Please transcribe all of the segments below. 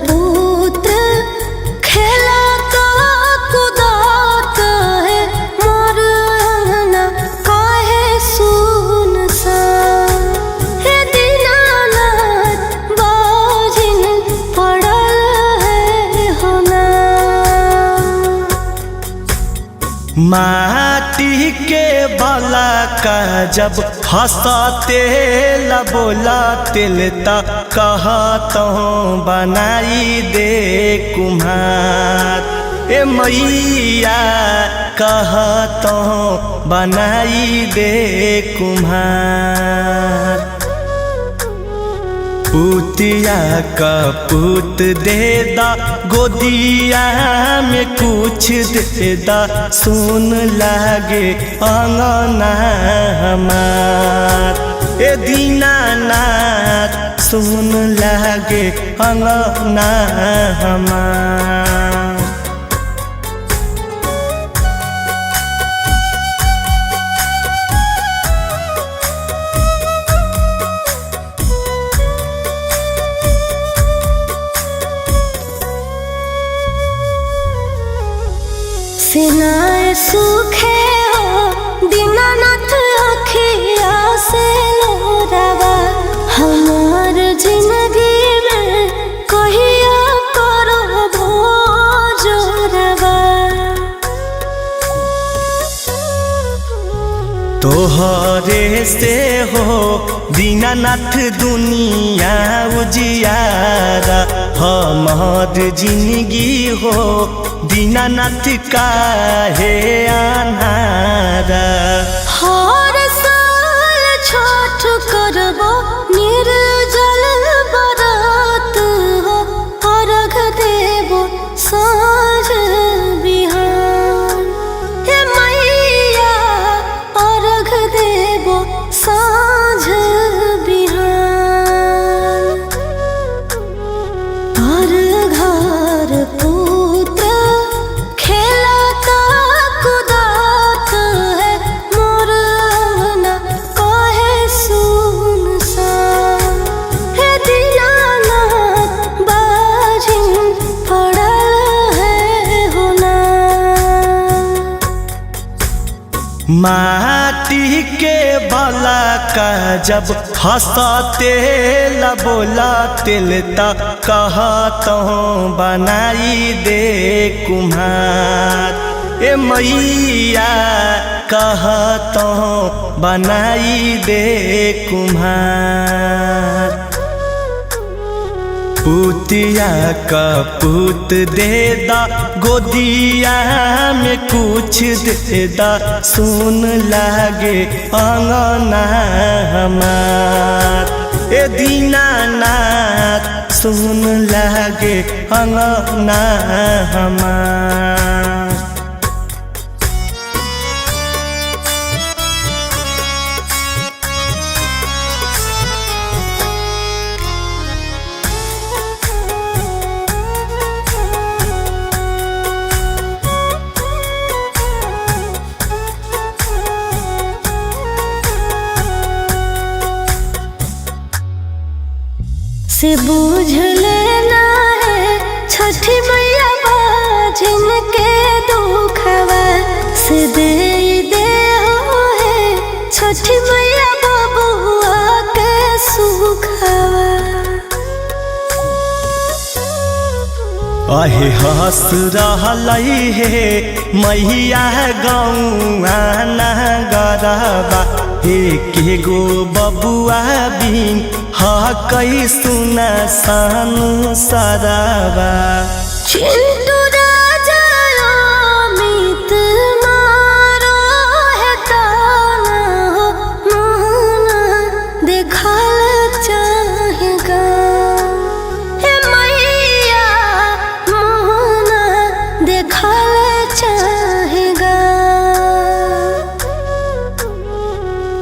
पुत्र खेलता कुदात है मोर अंगना काहे सुनसान। हे दीनानाथ बाजिन पड़ल है होना। माटी के बाला का जब हंसते बोला तिल त कहत बनाई दे कुम्हार, ए मैया कहत बनाई दे कुम्हार। पुतिया का पुत दे दा गोदिया में कुछ दे दा, सुन लागे अंगना हमार, ए दीनानाथ सुन लागे अंगना हमार। सिनार सूखे हो दीनानाथ अखिया से लोरावा, हमार जिंदगी में कहिया करो जोरावा। तोहरे से हो दीनानाथ दुनिया उजियारा, हमार जिंदगी हो दीनानाथ काहे अन्हारा। हर साल छठ करबो निर्जल बरात हो, अर्घ देबो साँझ बिहान। हे मैया अर्घ देबो साँझ बिहान। पर घर पुत्र खेलता कुदात है मोर अंगना काहे सुनसान। हे दीनानाथ बाजिन पड़ल है होना। माटी के बाला का जब हंसते बोला तिल त कहत बनाई दे कुम्हार, ए मैया कहत बनाई दे कुम्हार। पुतिया का पुत दे दा गोदिया में कुछ दे दा, सुन लागे अंगना हमार, ए दीनानाथ सुन लागे अंगना हमार। से बूझ लेना है छठी मैया बाजिन के दुखवा, से दे दे हो है छठी मैया बबुआ के सुखवा। अहे हंस रहलै हे मैया गौआ नगरबा, एक गो बबुआ बिन हकै सुना सन सरबा। चिंटू राजा अमित मारो है ताना हो, मोहना देखल चाहेगा। हे मैया मोहना देखल चाहेगा।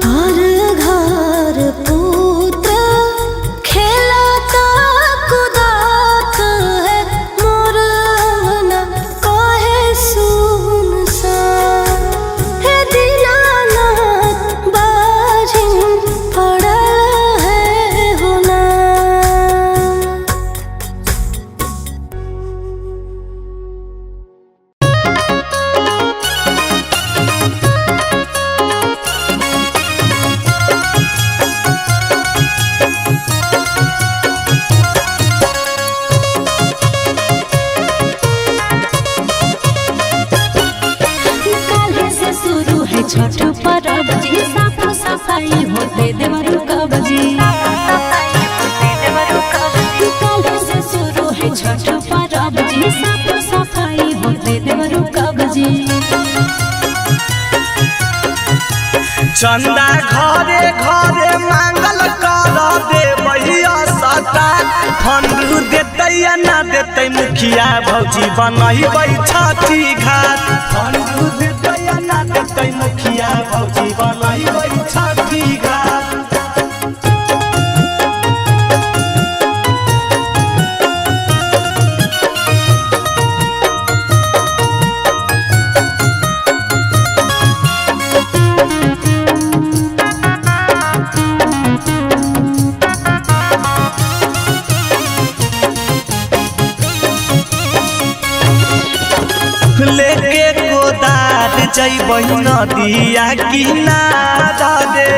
पर घर पुत्र खेलता कुदात है मोर अंगना रुकब जी। चंदा घरे घरे मांगल कर देबै सटा, फंड देतै या ना देतै मुखिया भौजी बनैबै छठी घाट। फंड देतै या ना देतै मुखिया भौजी बनैबै छठी घाट। लेके कोदार जैबै नदिया किनारा रे,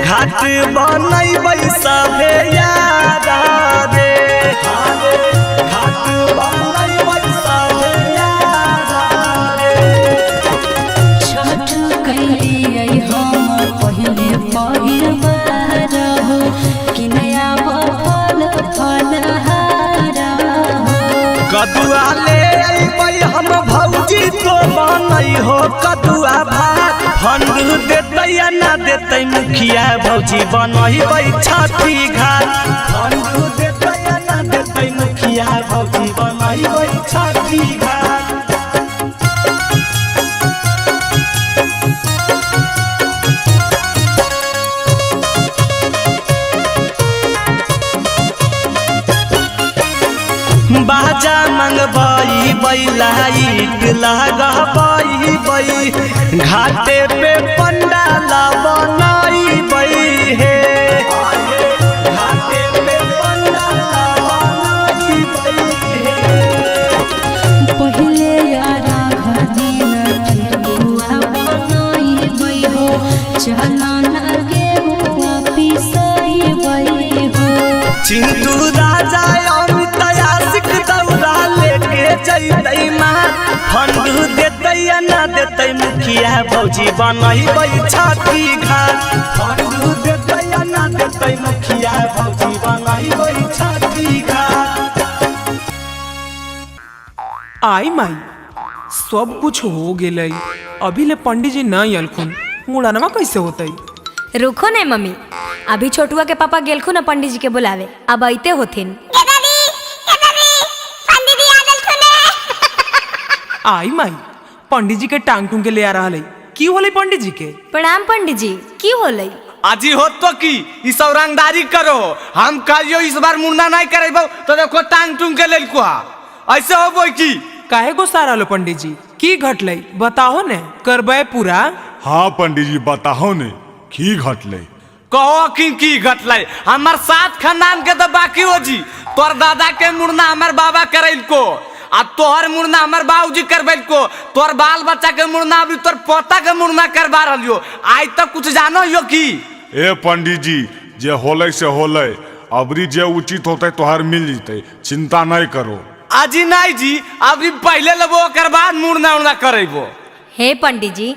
घाट बनैबै सभे यार रे, घाट बनैबै सभे यार रे। छठ कैलियै हम पहिले पहिल बार हो, कि नया फल फलहार हो। कदुआ ले अइबै हम भौजी तो बनै हो कदुआ भात, फंड देतै या ना देतै मुखिया भौजी बनैबै छठी घाट। फंड देतै या ना देतै मुखिया भौजी बनैबै छठी घाट। बाजा मंगबई बैलाइट लगबई, घाटे पे पंडाल बनैबै हे, घाटे पे पंडाल बनैबै हे। पहिले अरघ दिन ठेकुआ बनैबै हो, चलन गेहुआ पिसैबै हो। चिंटू राजा अमित आशिक दौरा लेके जैतै माँ, फंड देतै या ना देतै मुखिया भौजी बनैबै छठी घाट। फंड देतै या ना देतै मुखिया भौजी बनैबै छठी घाट। आई माई सब कुछ हो गेलै, अभी ले पंडित जी नहीं अलखुन, मुड़नवा कैसे होतै? रुको नहीं मम्मी, अभी छोटुआ के पापा गेलखुन ना पंडित जी के बुलावे, अब आते होथिन। आई माई पंडित जी के टांग टूंग के ले आ रहा है, की होलै पंडित जी के? प्रणाम पंडित जी, की होलै? आजी हो तो की ई सब रंगदारी करो, हम कहियो इस बार मुड़ना नहीं करेबो तो देखो टांग टूंग के लेल कुहा ऐसे होबो की। काहे गुस्सा रहलो पंडित जी, की घटलै बताहो ने, करबै पूरा? हाँ पंडित जी बताहो ने की घटलै। कहो कि की घटलै, हमार सात खानदान के तो बाकी हो जी, तोर दादा के मुड़ना हमार बाबा करैलको, आ तोहर मुड़ना हमार बाबूजी करबैलको, तोर बाल बच्चा के मुड़ना अभी तोर पोता के मुड़ना करवा रहलियो, आज तक कुछ जानो यो की? ए पंडित जी जे होलै से होलै, अबरी जे उचित होतै तोहर मिल जतै, चिंता नहीं करो। आजी नहीं जी, अबरी पहले लेबो ओकर बाद मुड़ना उड़ना करेबो। हे पंडित जी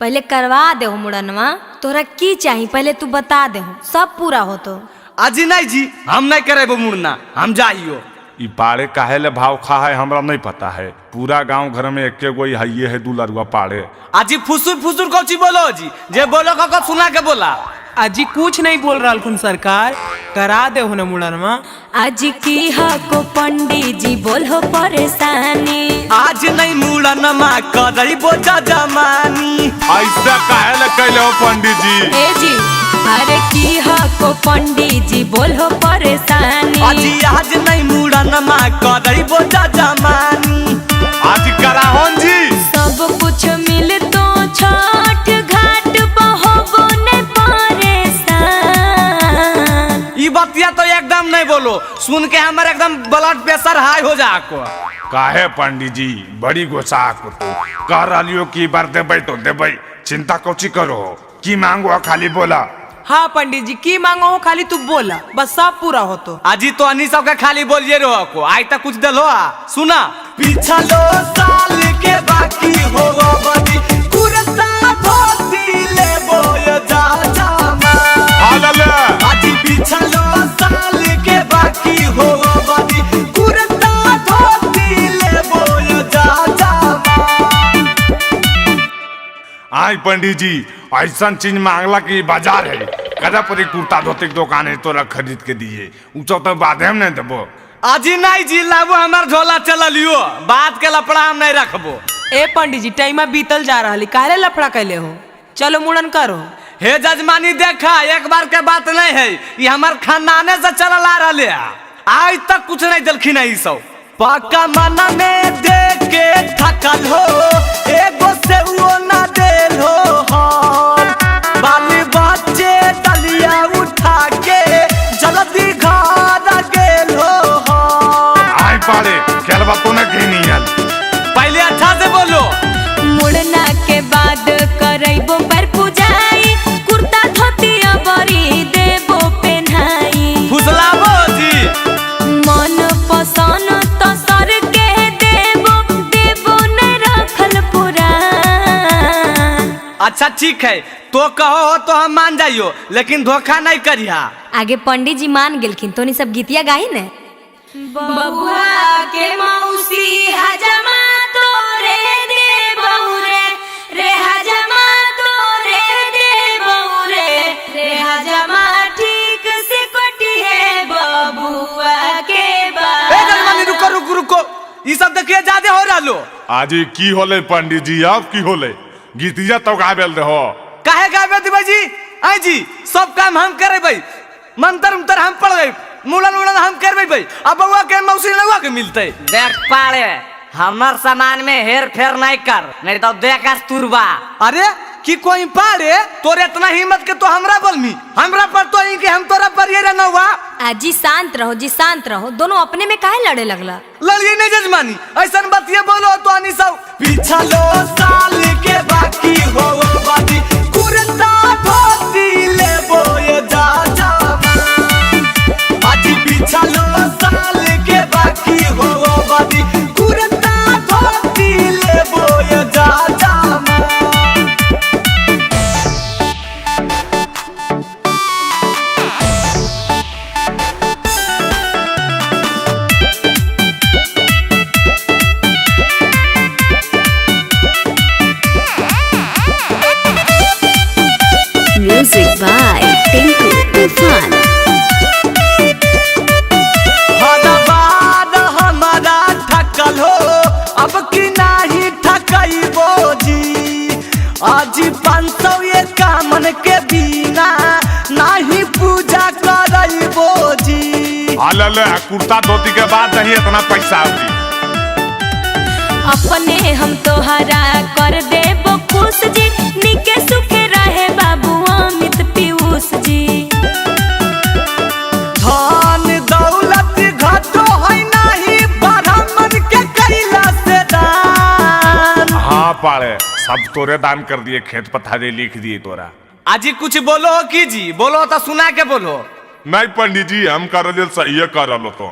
पहले करवा देहो मुड़नवा, तोरा की चाही पहले तू बता देहो, सब पूरा होतो। आजी नहीं जी, हम नहीं करेबो मुड़ना, हम जाइयो। ई पाड़े काहे ले भाव खा है हमरा नहीं पता है, पूरा गांव घर में एके गो हइये है दुलरुआ पाड़े। आजी फुसुर फुसुर कौची बोलो जी, जे बोलो कको सुना के बोला। अजी कुछ नहीं बोल रहा सरकार, करा देहो ना मुड़नवा। आज की हको पंडित जी बोलो परेशानी, आज नहीं मुड़नमा करैबो जजमानी। ऐसा काहे ले कैले हो पंडित जी? ए जी अरे की हको पंडित जी बोलो परेशानी, अजी आज नहीं मुड़नमा करैबो जजमानी। आज कराहोन जी सब कुछ मिल तो छठ घाट बहोबो ने परेशान। ई बतिया तो एकदम नहीं बोलो, सुन के हमारे एकदम ब्लड प्रेशर हाई हो जा को। काहे पंडित जी बड़ी गुस्सा को तो कह रही कि बार देबै तो देबै, चिंता कौची करो, की मांगो खाली बोला। हाँ पंडित जी की मांगो हो खाली तू बोला, बस सब पूरा हो तो। अजी तो अनी सब के खाली बोलिए रहो को, आज तक कुछ दलो सुना। पिछलो साल के बाकी हो बनी कुर्ता धोती लेबो जा जा अजी पिछलो साल के बाकी हो बनी कुर्ता धोती लेबो जा जा। आई पंडित जी ऐसा चीज मांगला कि बाजार है कदा पर कुर्ता धोती के दुकान है तोरा खरीद के दिए उ सब तो बाधे हम नहीं देबो। अजी नहीं जी लाबो हमार झोला चल लियो, बात के लफड़ा हम नहीं रखबो। ए पंडित जी टाइमा बीतल जा रहा है, काहे लफड़ा कैले हो? चलो मुड़न करो। हे जजमानी देखा एक बार के बात नहीं है, ये हमार खानदाने से चलल आ रहा है, आज तक कुछ नहीं दिलखिन है सब। पक्का मना में दे के थकल हो, एगो से वो ना देल हो, बाली बच्चे डलिया उठा के जल्दी घर गेल हो। आई पाड़े खेलबा तो ना कहीं नहीं आल। पहले अच्छा से बोलो। मुड़ना के बाद करैबो पर पूजाई, कुर्ता धोती अबरी देबो पेन्हाई। फुसलाबो जी मन पसंद तो सर के देबो, देबो न रखल पुरान। अच्छा ठीक है तो कहो हो तो हम मान जाइयो, लेकिन धोखा नहीं करिया। आगे पंडित जी मान गेलखिन तो सब गीतिया गाही ने। बबुआ के मौसी हजमा तोरे दे बहुरे रे, हजमा तोरे दे बहुरे रे, हजमा ठीक से कटी है बबुआ के ए जजमानी रुको रुको रुको, ये सब देखिए ज्यादा हो रहा लो। आज की होले पंडित जी अब की होले गीतिया तो गाबेल दे हो। काहे गाबे देबै जी? आई जी सब काम हम करेबै, मंत्र उंतर हम पढ़बै, मुड़न उड़न हम करबै भाई, अब बउआ के मौसी नौआ के मिलते। देख पाड़े हमर सामान में हेर फेर नहीं कर, नहीं तो देख तुरबा। अरे कि कोई पाड़े तोरे इतना हिम्मत के तो हमरा बोलमी, हमरा पर तो के हम तोरा पर ये नौआ। जी शांत रहो जी शांत रहो, दोनों अपने में काहे लड़े लगला? लड़िए नहीं जजमानी, ऐसा बात ये बोलो तो आनी सब पिछलो साल के बाकी हो बाती, कुर्ता धोती लेबो ये जा जा। आज पिछलो साल के बाकी हो बाती, कुर्ता धोती लेबो ये जा जा। Music by Tinku Tufan. हमारा थकल हो अब की नाही थकैबो जी, आज 551 के बिना नाही पूजा करैबो जी। ले कुर्ता धोती के बाद नहीं इतना पैसा होगी। अपने हम तोहरा कर देबो खुश जी, निके सुखे रहे बाबू अमित पीयूष जी। धन दौलत घटो है नहीं ब्राह्मण के कैला से दान। हाँ पाड़े सब तोरे दान कर दिए, खेत पथारे लिख दिए तोरा। आजी कुछ बोलो हो की जी? बोलो तो सुना के बोलो। नहीं पंडित जी हम कर दिल सही कर लो तो।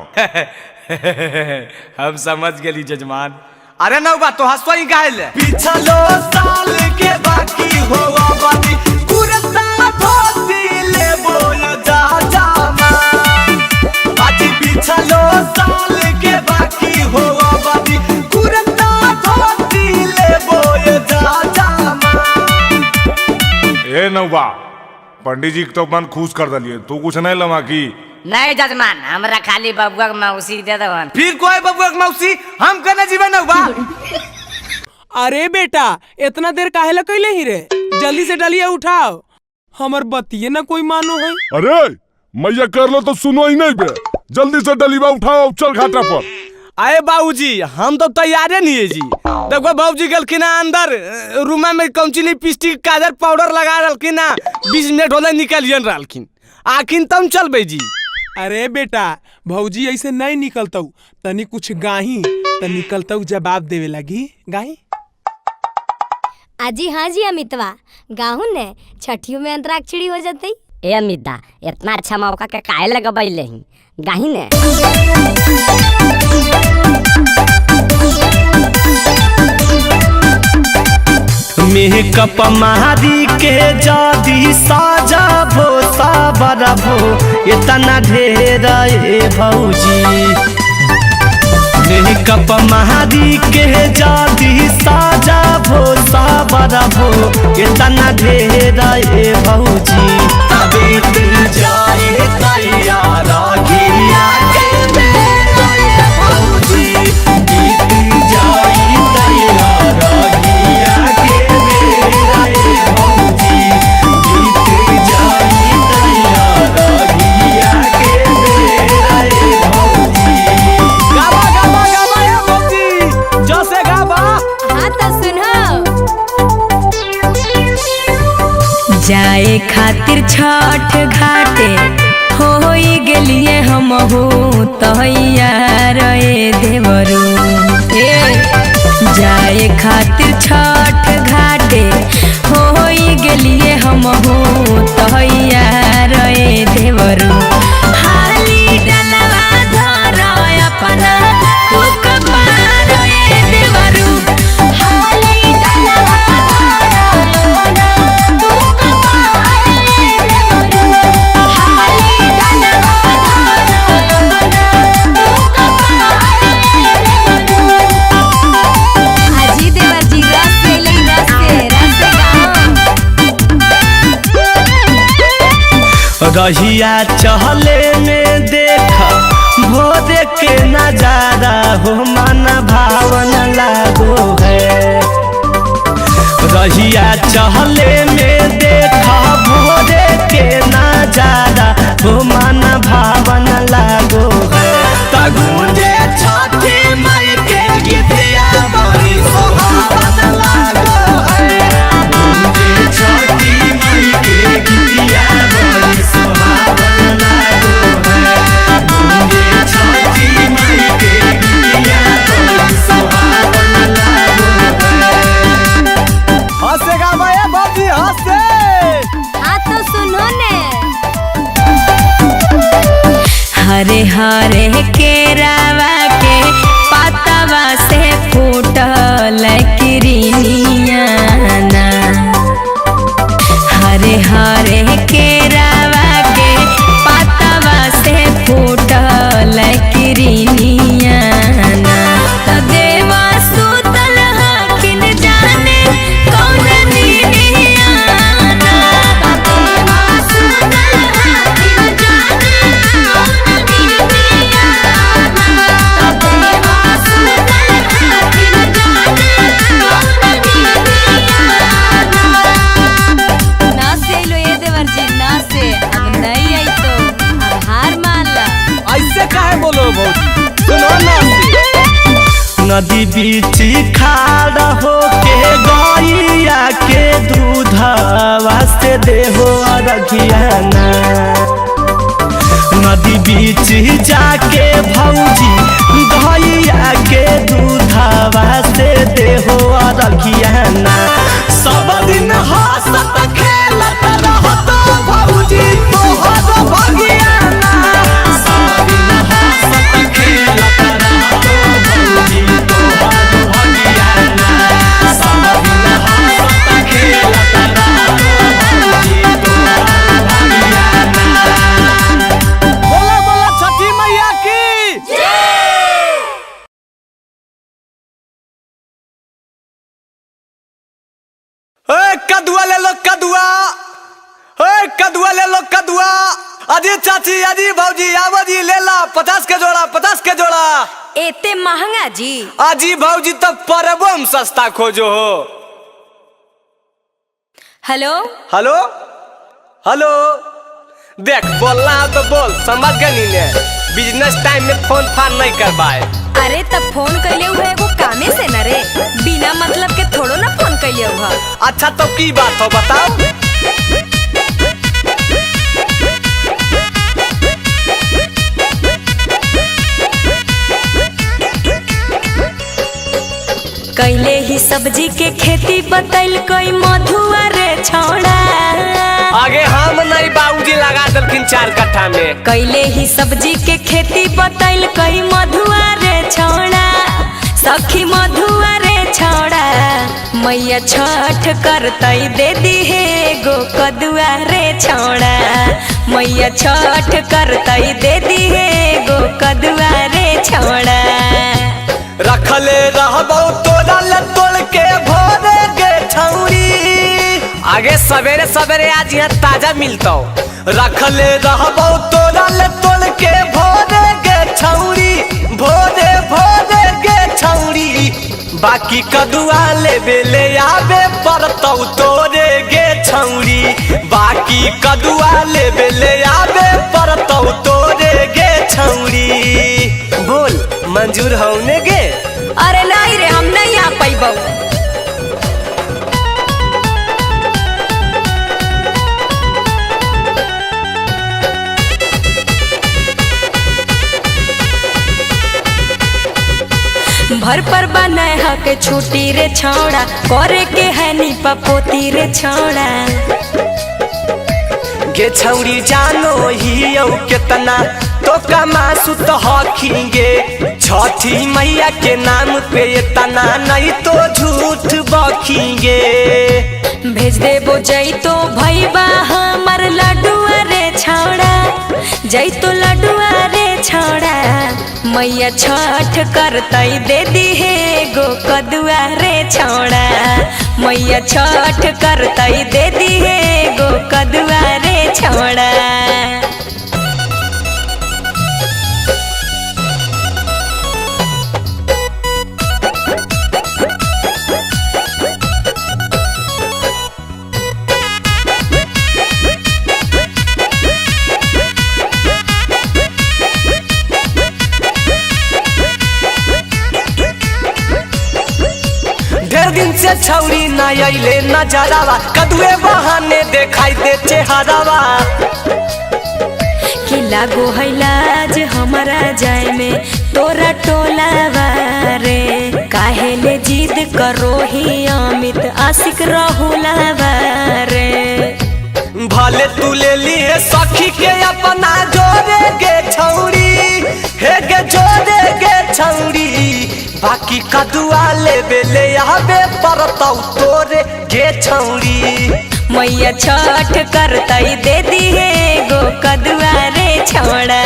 हम समझ गेली जजमान। अरे नौबा तो हंसो ही काहे ले? पिछलो साल के बाकी हो बाती, कुर्ता धोती लेबो जा जा। आज पिछलो साल के बाकी हो बाती, कुर्ता धोती लेबो जा जा। ए नौबा पंडित जी तो मन खुश कर दिलिए, तू कुछ नहीं लमा की? नहीं जजमान हमरा खाली बबुआ के मौसी दे दवन। फिर कोई बबुआ के मौसी हम कहने जीवन नौबा। अरे बेटा इतना देर काहे ला कैले ही रे? जल्दी से डलिया उठाओ, हमर बतिये ना कोई मानो है। अरे मैया कर लो तो सुनो ही नहीं बे, जल्दी से डलिया उठाओ चल घाटा पर। अरे बाबूजी हम तो तैयारे नहीं है जी। देखो बाबूजी गलखिन अंदर रूमा में कौन लिपस्टिक काजर पाउडर लगा रखिन, 20 मिनट होले निकलियन रखिन, आखिन तम चलबे जी। अरे बेटा भौजी ऐसे नहीं निकलतौ, तनी कुछ गाही त निकलतौ जवाब देवे लगी गाही। आजी हाँ जी अमितवा गाहू ने छठियों में अंतराक्षरी हो जाती। ए अमिता इतना अच्छा मौका के काहे लगबैले ही, गाही ने। मेकअप मारी के जादी साजाबो साबरबो इतना ढेर ए भौजी। मेकअप महारी के जादी साजा भो साबर भो इतना ढेर ए भौजी तबीत जाए तैयार घिया के बेरा ए भौजी बीत जाई तैयार घिया के बेरा ए भौजी बीत जाई तैयार घिया के बेरा ए भौजी। गाबा गाबा गाबा ए भौजी जसे गाबा। हाँ तो सुनो, जाए खातिर छठ घाटे होई गेलिए हम हो तैयार ए देवरू। ए जाए खातिर छठ घाटे होई गेलिए हम हो तैयार ए देवरू। हाली डलवा धर अपना तू कपार ए देवरू। हाली डलवा धर अपना तू कपार ए देवरू। हाली डलवा धर अपना तू कपार ए देवरू। हाजी देवर जी रस से ले, रस से, रस से गाओ। रहिया चहले में देख भोर के नजारा हो मन भावन लागो है। रहिया चहले में देख भोर के नजारा हो मन भावन लागो है। त गूंजे छठी माई के गीतिया बड़ी सुहावन लागो है। गूंजे छठी माई के गीतिया बड़ी सुहावन लागो है। गूंजे छठी माई के गीतिया बड़ी सुहावन लागो है। हंसे गाबा ए भौजी हंसे। हाँ तो सुनो ने, हरे हरे केरावा के पातवा से फूटल किरनिया ना। हरे हरे केरावा के पातवा से फूटल किरनिया ना। त देवा सुतल हकिन जाने कौन निनिया ना। त देवा सुतल हकिन जाने कौन निनिया ना। त देवा सुतल हकिन जाने कौन निनिया ना। ना से लो ये देवर जी ना से, अब नहीं आई तो अब हार मान ला। ऐसे काहे बोलो भौजी, सुनो ना से। नदी बीच खाड़ होके गैया के दूधवा से देहो अरघियाना। नदी बीच जाके भौजी गैया के दूधवा से देहो अरघियाना। सब दिन हंसत खेलत रहत भौजी तोहर भगियाना। सब दिन हंसत खेलत रहत भौजी तोहर भगियाना। सब दिन हंसत खेलत रहत भौजी तोहर भगियाना। बोला बोला छठी मैया की। ए कदुआ ले लो कदुआ, ए कदुआ ले लो कदुआ। अजी चाची अजी भौजी आवो जी ले ला 50 के जोड़ा, 50 के जोड़ा। एते महंगा जी? अजी भौजी तब परबो हम सस्ता खोजो हो। हेलो हेलो हेलो, देख बोलना है तो बोल, समझ गई ने। बिजनेस टाइम में फोन फान नहीं करवाए। अरे तब फोन कैले हुए एगो कामे से न रे, बिना मतलब के थोड़ो ना फोन कैले हुआ। अच्छा तो की बात हो बताओ। कैले ही सब्जी के खेती बतैल कोई मधुआ रे छौड़ा। आगे हम नहीं बाबूजी लगा दलखिन 4 कट्ठा में। कैले ही सब्जी के खेती बतैल कई मधुआ रे छौड़ा। सखी मधुआ रे छौड़ा मैया छठ करतई दे दी हे गो कदुआ रे छौड़ा। मैया छठ करतई दे दी हे गो कदुआ रे छौड़ा। सवेरे सवेरे आज यहाँ ताजा मिलता। रखले रहबो तोरा ले तोड़ के भोरे गे छौरी, भोरे भोरे गे छौरी। बाकी कदुआ लेबे ले आबे पड़तौ तोरे गे छौरी, बाकी कदुआ लेबे ले आबे पड़तौ तोरे गे छौरी। बोल मंजूर हौने गे? अरे नहीं रे, हम नहीं आ पैबो। भर पर बनाए हक छुट्टी रे छौड़ा, करे के है नी पपोती रे छौड़ा। गे छौरी जानो ही औ केतना तो कमासु तो हखिंगे, छठी मैया के नाम पे इतना नहीं तो झूठ बखिंगे। भेज देबो जैतो भैबा हमर लडुआ रे छौड़ा, जैतो लडुआ रे छौड़ा। मैया छठ करतई दे दिहे गो कदुआ रे छौड़ा, मैया छठ करतई दे दिहे गो कदुआ रे छौड़ा। ढेर दिन से छौरी ना अइले नजरावा, कदुए बहाने देखाई दे चेहरावा। कि लागो है लाज हमारा जाए में तोरा टोलावा रे, काहे ले जिद करो ही अमित आशिक रहुलावा रे। भले तू ले लिए सखी के अपना जोरे गे छौरी, हे गे जोरे गे छौरी। बाकी कदुआ लेबे ले आबे पड़तौ तोरे गे छौरी। मैया छठ करतई दे दिहे गो कदुआ रे छौड़ा।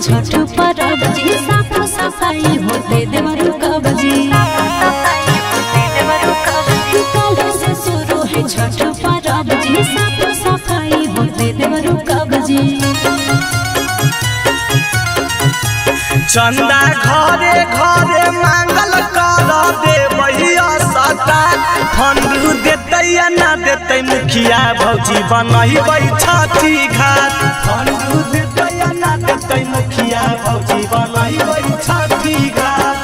छठ परब जी साफ सफाई होते देवरु कब जी, कल से शुरू है छठ परब जी साफ सफाई होते देवरु कब जी। चंदा घरे घरे मांगल कर देबैया सता, फंडू देतै या ना देतै मुखिया भौजी बनैबै छठी घाट। फंडू देतै या ना देतै मुखिया भौजी बनैबै छठी घाट।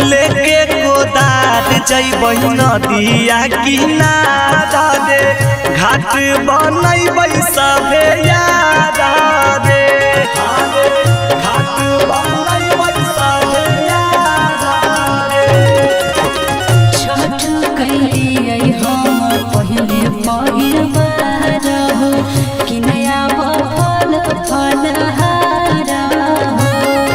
लेके कोदार जैबै नदिया किनारा रे, घाट बनैबै सभे यार रे, घाट बनैबै सभे यार रे। छठ कैलियै हम पहिले पहिल बार हो, कि नया फल फलहार हो।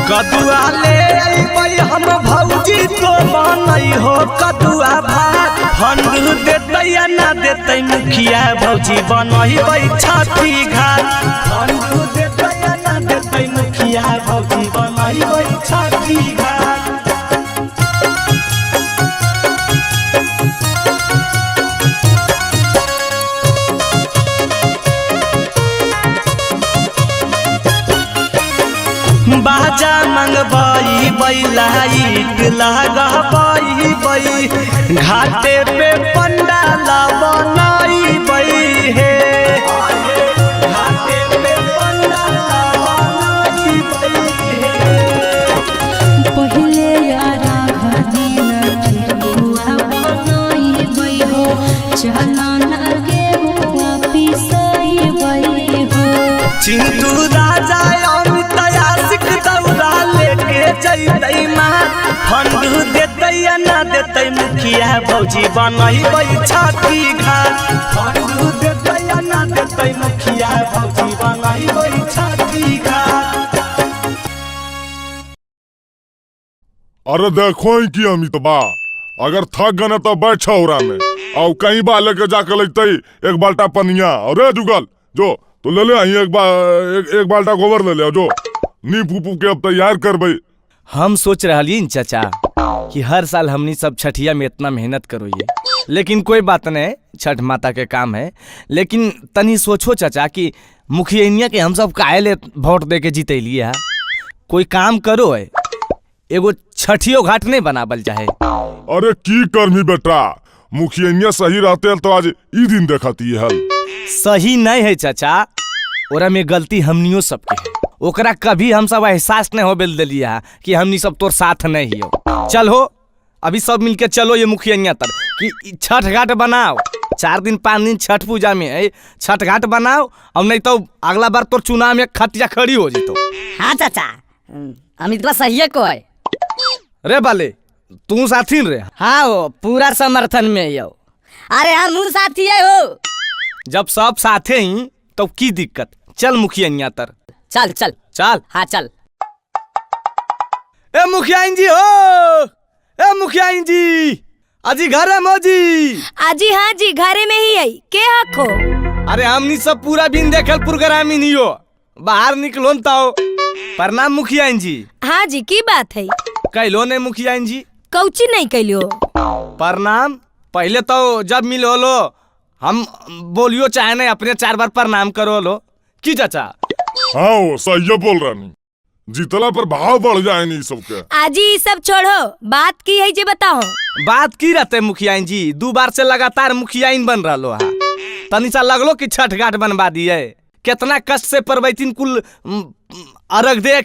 कदुआ ले अइबै हम भौजी तो बनै हो कदुआ भात, फंडू देतै या ना देतै मुखिया भौजी बनैबै छठी घाट। फंडू देतै या ना देतै मुखिया भौजी बनैबै छठी घाट। बाजा मंगबई बैलाइट लगबई घाटे पे पंडाल बनैबै हे, घाटे पे पंडाल बनैबै हे। पहिले अरघ दिन ठेकुआ बनैबै हो, चलन गे फंड देतै या ना देतै मुखिया भौजी बनैबै छठी घाट। फंड देतै या ना देतै मुखिया भौजी बनैबै छठी घाट। अरे देखो ही कि अमित बा अगर थक गए तो बैठ छौरा में और कहीं बा लेके जाके लगते एक बाल्टा पनिया। अरे जुगल जो तो ले ले आई एक बाल्टा गोबर ले ले जो नी फूफू के अब तैयार करबई। हम सोच रही चाचा कि हर साल हमनी सब छठिया में इतना मेहनत करो ये, लेकिन कोई बात नहीं, छठ माता के काम है। लेकिन तनी सोचो चाचा कि मुखिया के हम सब काहे ले वोट दे के जीतैलिए है, कोई काम करो है, एगो छठियो घाट नहीं बनाबल चाहे। अरे की करमी बेटा, मुखिया सही रहते तो आज ई दिन देखती है। सही नहीं है चाचा, ओरा में गलती हमनियो सबके है, ओकरा कभी हम सब एहसास नहीं हो बेल दिलिया है कि हमनी सब तोर साथ नहीं हो। चल हो अभी सब मिलके चलो ये मुखिया तर कि छठ घाट बनाओ, 4 दिन 5 दिन छठ पूजा में है, छठ घाट बनाओ और नहीं तो अगला बार तोर चुनाव में खटिया खड़ी हो जीतो। हाँ चाचा अमित सही है को है। रे बाले तू साथी रे? हाँ हो पूरा समर्थन में हो। अरे हम साथी है हो। जब सब साथे ही तो की दिक्कत, चल मुखिया तर चल चल चल। हाँ चल। ए मुखिया जी हो, ए मुखिया जी अजी घर है मौजी? अजी हाँ जी घरे में ही आई, के हक हो? अरे हमनी सब पूरा बिन देखल ग्रामीण ही हो, बाहर निकलो न ताओ। प्रणाम मुखिया जी। हाँ जी की बात है? कैलो नहीं मुखिया जी? कौची नहीं कैलो। प्रणाम पहले तो जब मिलो लो हम बोलियो चाहे नहीं अपने 4 बार प्रणाम करो लो की चाचा? हाँ वो सही बोल रहा नहीं, जीतला पर भाव बढ़ जाए नहीं सबके। आजी सब छोड़ो, बात की है जे बताओ। बात की रहते मुखिया जी, 2 बार से लगातार मुखियाइन बन रहा है, तनी सा लगलो कि छठ घाट बनवा दिए, कितना कष्ट से परवैतिन कुल अर्घ दे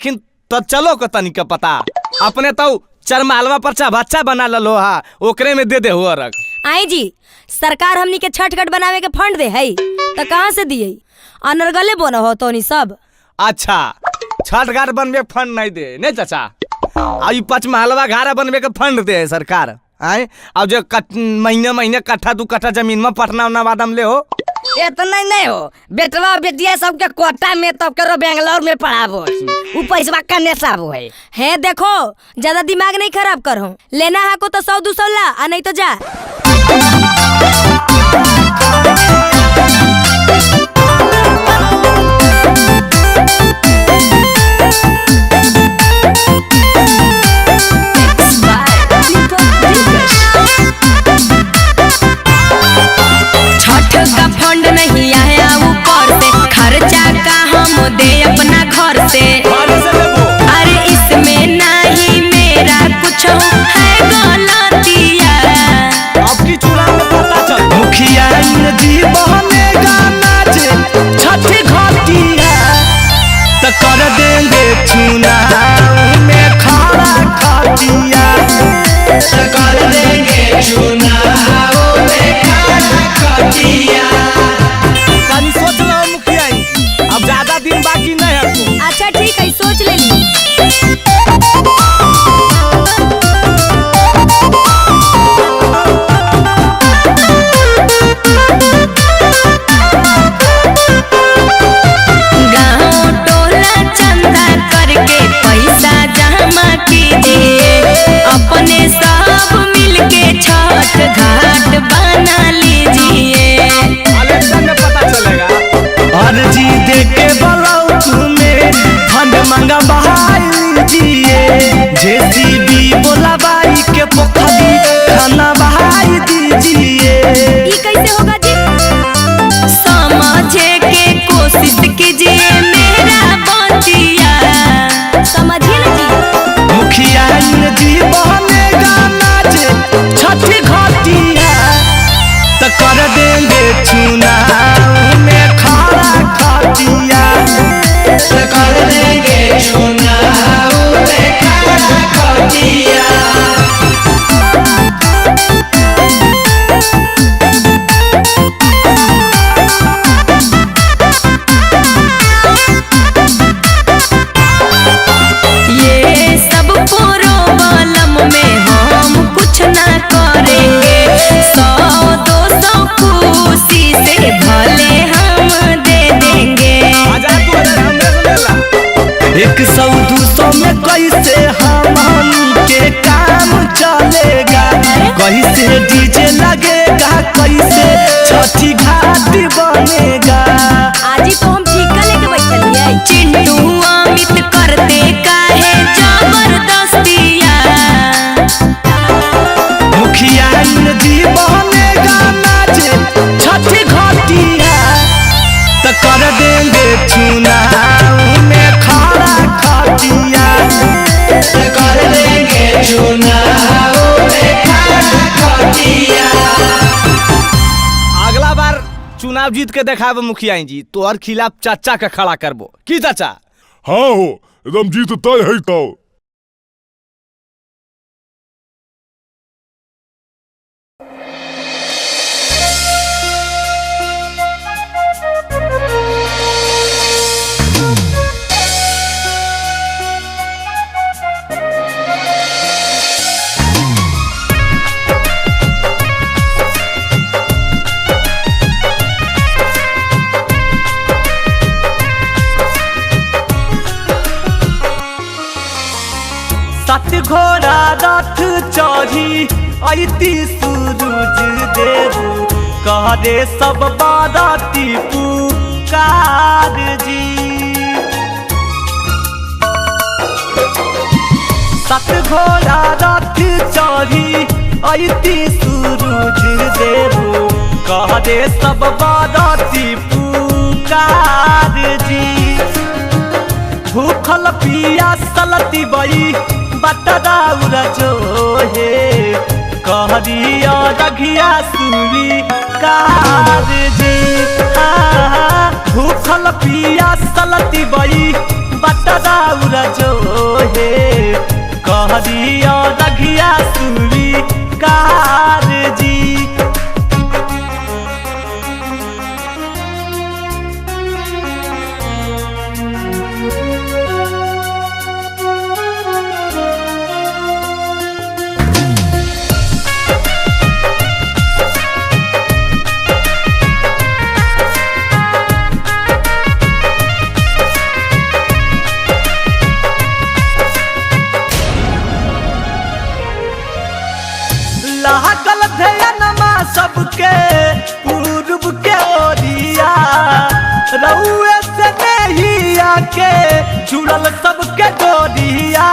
तो चलो को तनी का पता, अपने तो चरमालवा पर बच्चा बना लो हा ओकरे में दे दे हो अर्घ। आई जी सरकार हमनी के छठ घाट बनावे के फंड दे है तो कहाँ से दिए, अनर्गले बोना हो तो नहीं सब। अच्छा छठ घाट बनवे फंड नहीं दे नहीं चाचा, आई पचमहलवा घारा बनवे के फंड दे है सरकार आए, और जो महीने महीने कट्ठा 2 कट्ठा जमीन में पटना नवादम ले हो। इतना नहीं हो बेटवा बेटिया सबके कोटा में तब करो बेंगलोर में पढ़ाबो, उ पैसा कने सब है। देखो ज्यादा दिमाग नहीं खराब करो, लेना है को तो 100-200 ला आ नहीं तो जा। छठ का फंड नहीं आया ऊपर से, खर्चा का हम दे अपना घर से। अरे इसमें नहीं मेरा कुछ है गलतिया। मुखिया जी बनेगा नाच छठ घाटिया तो कर देंगे चुनाव में खड़ा खटिया, तो कर देंगे चुनाव में खड़ा खटिया। तनी सोच लो मुखिया जी, अब ज्यादा दिन बाकी नहीं है। अच्छा ठीक है सोच ले ली। गाँव टोला चंदा करके पैसा जमा कीजिए, अपने सब मिलके छठ घाट बना लीजिए। पता चलेगा अर्जी दे के ब्लॉक में फंड मंगा लीजिए, जेसीबी बोला बाई के पोखरी खाना बहाई दीजिए। ये कैसे होगा जी? समझे के कोशिश कीजिए मेरा बतिया, समझिए ना जी। मुखिया जी बनेगा नाच छठ घाटिया तो कर देंगे चुनाव में खड़ा खटिया, तो कर देंगे चुनाव में खड़ा खटिया। में कैसे हमनी के काम चलेगा, कैसे डीजे लगेगा, कैसे छठी घाट बनेगा। आज ही तो हम ठीका लेके बैठल हियै। चिंटू अमित करते काहे जबरदस्तिया, मुखिया जी बनेगा नाचे छठी घाटिया, तो कर देंगे चुनाव में खड़ा खटिया, तो कर देंगे चुनाव में खड़ा खटिया। अगला बार चुनाव जीत के देखाब मुखिया जी, तोहर खिलाफ चाचा के खड़ा करबो की चाचा? हाँ हो, एकदम जीत तय है तो। सत घोड़ा रथ चढ़ी ऐती सूरज देव, कह दे सब बाराती पुकार जी। सत घोड़ा रथ चढ़ी ऐती सूरज देव, कह दे सब बाराती पुकार जी। भूखल पिया सलती बई बतदाउर जो हे, कहरिया रघिया सुरी कार जी। भूखल पिया सलती बई बतदाउर जो हे, कहरिया रघिया सुरी कार जी। लागल ध्यानमा सबके पूर्व के ओरिया, रउए से नहिया के जुड़ल सबके डोरिया।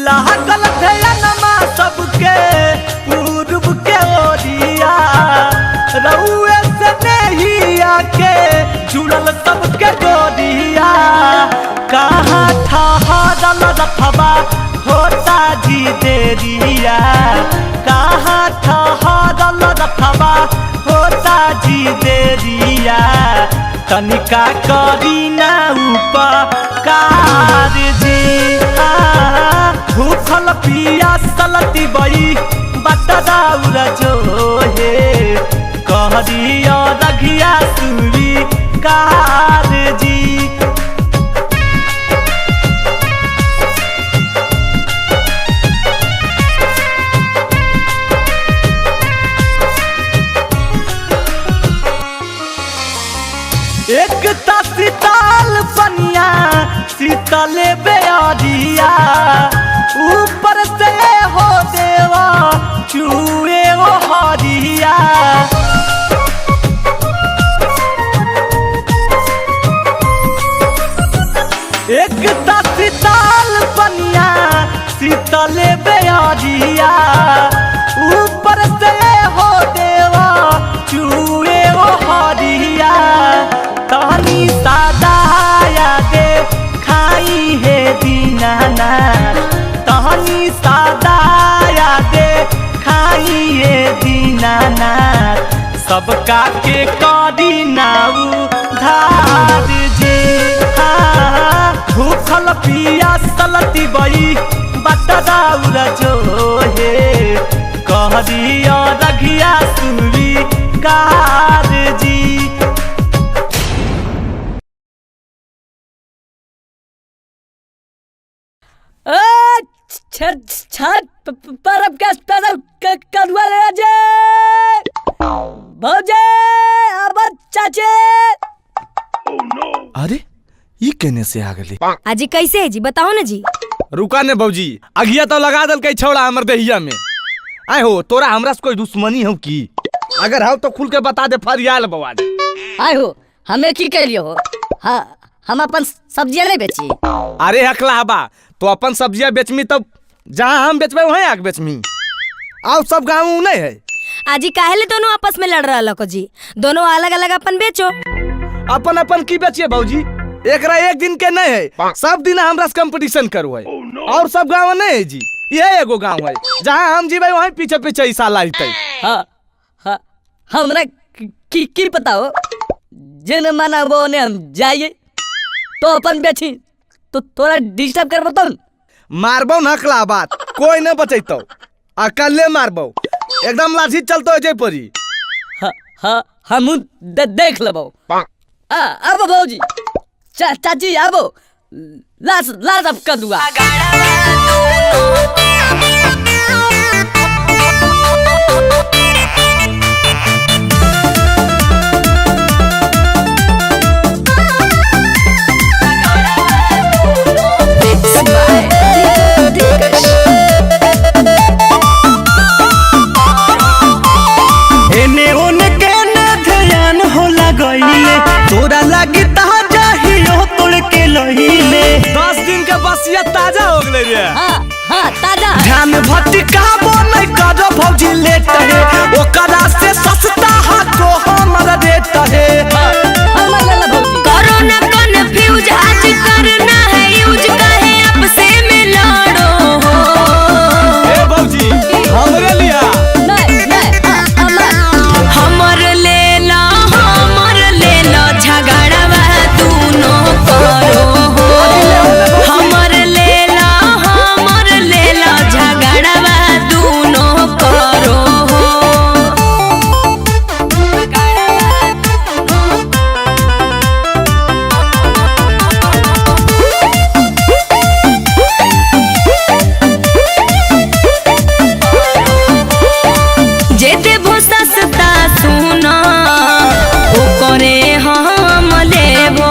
लागल ध्यानमा सबके पूर्व के ओरिया, रउए से नहिया के जुड़ल सबके डोरिया। कहाँ ठहरल रथबा होता जी देरिया, कहाँ ठहरल रथबा होता जी देरिया। तनिका करी ना उपकार जी। भूखल पिया सलती बई बतदाउर जो हे, कहरिया रघिया सुरी कार जी। एक शीतल पनिया शीतल बेअरिया, ऊपर से हो देवा चूए ओ हरिया। एक शीतल पनिया शीतल बेअरिया, ऊपर से हो देवा चूए ओ हरिया। तहनी सादाया दे खाई हे दीनाना, तहनी सादाया दे खाई हे दीनाना। सबका के करी नाउ धार जी। भूखल पिया सलती बई बतदाउर जो हे, कहरिया रघिया सुरी कार जी। ओ छठ परब के स्पेशल कदुआ ले जे भौजे अब चाचे। अरे ई केने से आ गेली? अजी कैसे है जी, बताओ ना जी। रुका ने भौजी, अगिया तो लगा दल कई छौड़ा हमर देहिया में। आय हो तोरा हमरा से कोई दुश्मनी हो की? अगर हो तो खुल के बता दे फरियाल बवा दे। आय हो हमें की कहलियो हो? हाँ हम अपन सब्जियां नहीं बेची। अरे हकला हबा तो अपन सब्जियां बेचमी तब जहाँ हम बेचबे वहीं आके बेचमी। आओ सब गाँव नहीं है। आजी काहे ले दोनों आपस में लड़ रहा लोग जी? दोनों अलग अलग अपन बेचो। अपन अपन की बेचिए भौजी? एकरा एक दिन के नहीं है, सब दिन हमरा से कंपटीशन करो है। और सब गाँव नहीं है जी, यह एगो गाँव है जहाँ हम जीवे वहीं पीछे पीछे साला अइतै। हाँ हाँ हमरा की पता हो, जिन मना वो ने हम जाइए तो अपन बेची तो थोड़ा डिस्टर्ब करबो तो मारबो न हकला बात कोई न बचैतौ। आ कल्ले मारबो एकदम लाठी चलतो जय परी। हाँ हाँ हम देख लेबो। आबो भौजी चाची आबो लाश लाश अब कदुआ। एने ओने के न ध्यान होला गईले, तोरा लागी ताजा हियो तोड़ के लहिले। 10 दिन के बसिया ताजा हो गेलै रे। हाँ हाँ ताजा। ध्यान भटकाबो नै करो भौजी लेट हे, ओकरा से सस्ता हाथो हमर रेट हे। हमर लेला भौजी। करो ना कंफ्यूज आज करना है यूज, काहे आपसे में लड़ो हो। ए भौजी हमरे लिया नहीं नहीं हमर लेला हमर लेला झगड़वा दूनो करो हो। हमर लेला झगड़वा दूनो करो हो। जे देबो सस्ता सुना ओकरे हम लेबो।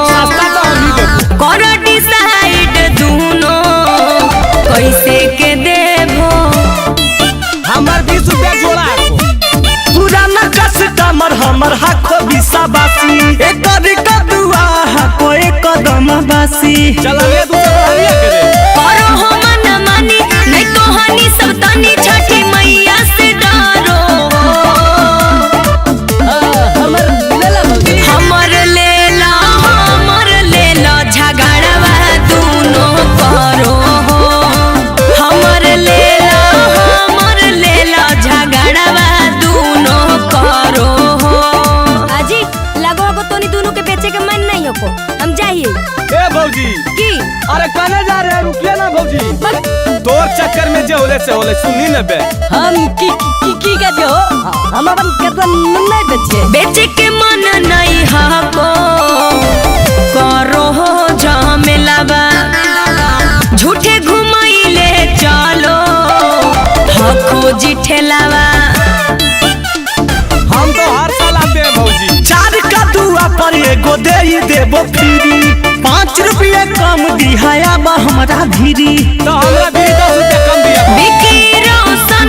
कर डिसाइड दूनो कैसे के देबो। हमर 20 रुपया जोड़ा पुराना कस्टमर हमर हको बिसाबासी, एक कदुआ हको एक कदम बासी। चल ले दूसरा लिया करे करो हो मन मानी नहीं तो हानि सब तनी छठी मैया से डरो। हमर लेला भौजी। हमर लेला झगड़वा दूनो करो हो। हमर लेला झगड़वा दूनो करो हो। अजी लगो को तोनी दोनों के बेचे के मन नहीं हो को, हम जाइए। ए भौजी की? अरे कने जा रहे हैं? रुकिए ना भौजी, तोर चक्कर में जे होले से होले सुनी न बे। हम की की की कहते हो? हम अपन कदुआ नहीं बेचे। बेचे के मन नहीं हको करो हो झमेलाबा, झूठे घुमाइले चलो हको जी ठेलावा। हम तो हर साल आते हैं भौजी। 4 कदुआ पर एगो दे देबो फ्री, 5 रुपया कम दिहाया बा हमरा धीरी। तो हमरा भी 10 रुपया कम दिया। बिकी रोशन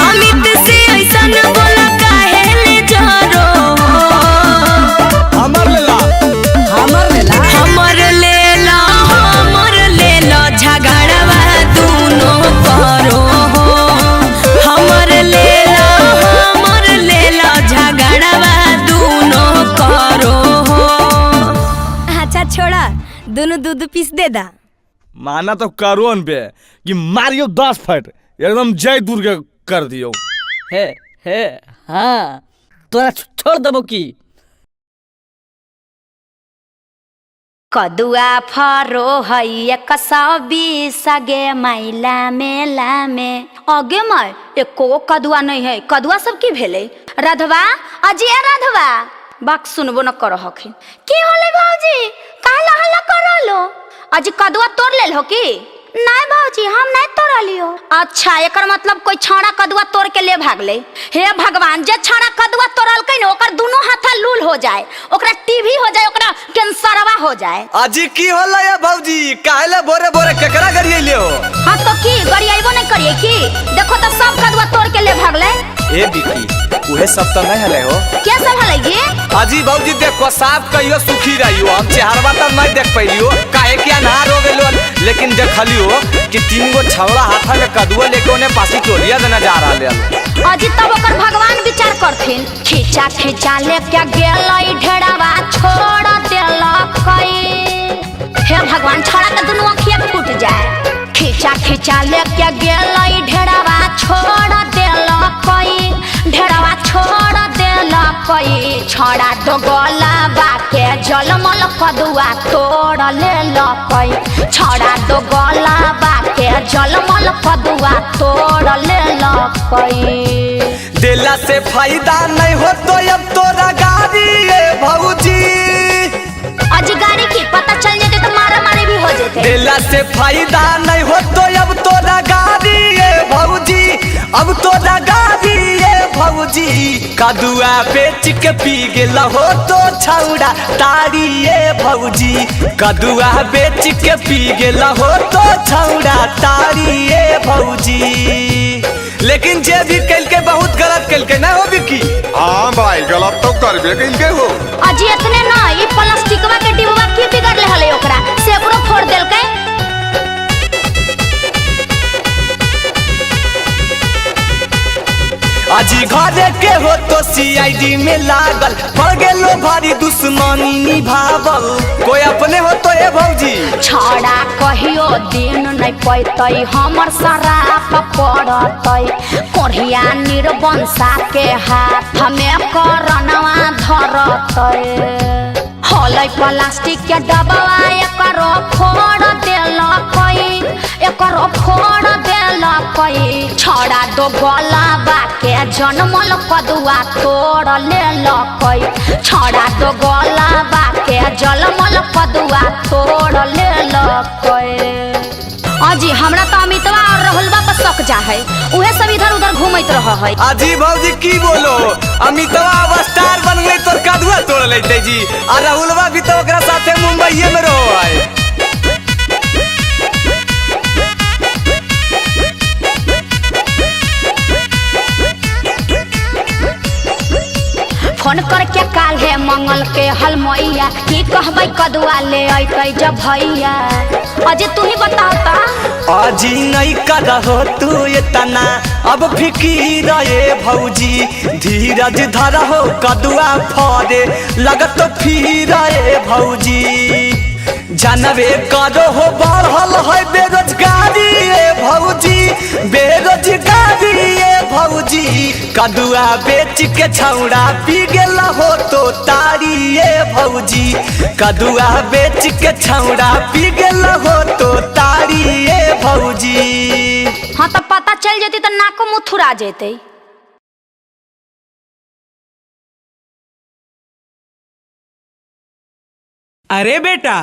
अमित से ऐसन बोला काहे ले जरो। हमर लेला हमर लेला हमर लेला हमर लेला झगड़वा दूनो करो हो। हमर लेला झगड़वा दूनो करो हो। अच्छा छोड़ा दोनों दूध पीस दे दा। माना तो करो बे कि मारियो 10 फट एकदम जय दुर्गा कर दियो। हे हे हाँ तोरा छोड़ देबो की। कदुआ फरो है 120 गे मैला मेला में। अगे माय एको कदुआ नहीं है, कदुआ सब की भेलै? राधवा अजी ए राधवा बाक सुनबो न कर हखिन। की होलै भौजी काहे हल्ला कर रहलो? अजी कदुआ तोड़ लेल हो की? नहीं भौजी, हम नहीं तोड़लियो। अच्छा, एकर मतलब कोई छौड़ा कदुआ तोड़ के ले भागले। हे भगवान, जे छौड़ा कदुआ तोड़लकै न ओकर दुनो हाथा लूल हो जाए, ओकरा टीबी हो जाए, ओकरा कैंसरवा हो जाए। अजी की होला या भौजी, काहेला भोरे भोरे केकरा गरियले हो? हाँ तो की गरियबो नहीं करिए की? देखो तो सब कदुआ तोड़ के ले भागले। ए बिकी, उहे सब तो नहीं हले हो। क्या सब हले जी? अजी भौजी देखो साफ कहियो सुखी रहियो, हम चेहरवा त नहीं देख पैलियो काहे कि अन्हार हो गेलो, लेकिन देखलियो कि तीन गो छौड़ा हाथा में कदुआ लेके ओने पासी टोलिया देना जा रहल है। अजी तब ओकर भगवान विचार करथिन। खींचा खींचा लेके गेलै ढेरावा छोड़ देलकै। हे भगवान, छौड़ा के दुनू अखिया फूट जाए। खींचा खींचा लेके गेलै ढेरावा छोड़ देलकै, ढेरावा छोड़ देलकै। छौड़ा दोगलाबा के जलमल कदुआ तोड़ लेलकै, छौड़ा दोगलाबा के जलमल कदुआ तोड़ लेलकै। देला से फायदा नहीं हो तो अब तोरा गाड़ी ए भौजी। अजी गाड़ी की पता चल जाते तो मारा मारी भी हो जाते। देला से फायदा नहीं हो तो अब तोरा गाड़ी ए भौजी, अब तोरा गाड़ी ए भौजी। कदुआ बेच के पी गेला हो तो छौड़ा तारी ए भौजी, कदुआ बेच के पी गेला हो तो छौड़ा तारी ए भौजी। लेकिन जे भी कल के बहुत गलत कल के ना हो बिकी। हाँ भाई, गलत तो करबे कइल के हो। अजी इतने ना ई प्लास्टिकवा के डिब्बा की बिगड़ले हले ओकरा से ओकरो फोड़ देलकै। अजी घरे के हो तो सीआईडी में लागल, पड़ गेलो भारी दुश्मनी निभावल, कोई अपने हो तो ए भौजी। छौड़ा कहियो दिन नहीं पैतै, हमर शराप पड़तै, कोढ़िया निर्वंशा के हाथ में करनवा धरतै। होलै प्लास्टिक के डब्बा एकरो फोड़ देलकै, एकरो फोड़ देलकै। छौड़ा दोगलाबा के जनमल कदुआ तोड़ लेलकै, छौड़ा दोगलाबा के जनमल कदुआ तोड़ लेलकै। अजी हमरा तो अमितवा और राहुलवा पर शक जा है, उहे सब इधर उधर घूमत रह है। अजी भौजी की बोलो, अमितवा अब स्टार बन गई तोर कदुआ तोड़ लेते जी, आ राहुलवा भी तो ओकरा साथे मुंबईये में रहो है। फोन करके काल्हे मंगल के हलमैया, की कहबै कदुआ ले अइतै जब भैया। अजी तू ही बताओ ता। अजी नहीं करहो तू इतना अब फिकीर ए भौजी, धीरज धरहो कदुआ फरे लगत फिर ए भौजी। जानबे करो हो बढ़ल है बेरोजगारी ए भौजी, बेरोजगारी ए भौजी। कदुआ बेच के छौड़ा पी गेला हो तो तारी ए भौजी, कदुआ बेच के छौड़ा पी गेला हो तो तारी ए भौजी। हाँ तो पता चल जेती तो नाको मुँह थुरा जेते। अरे बेटा,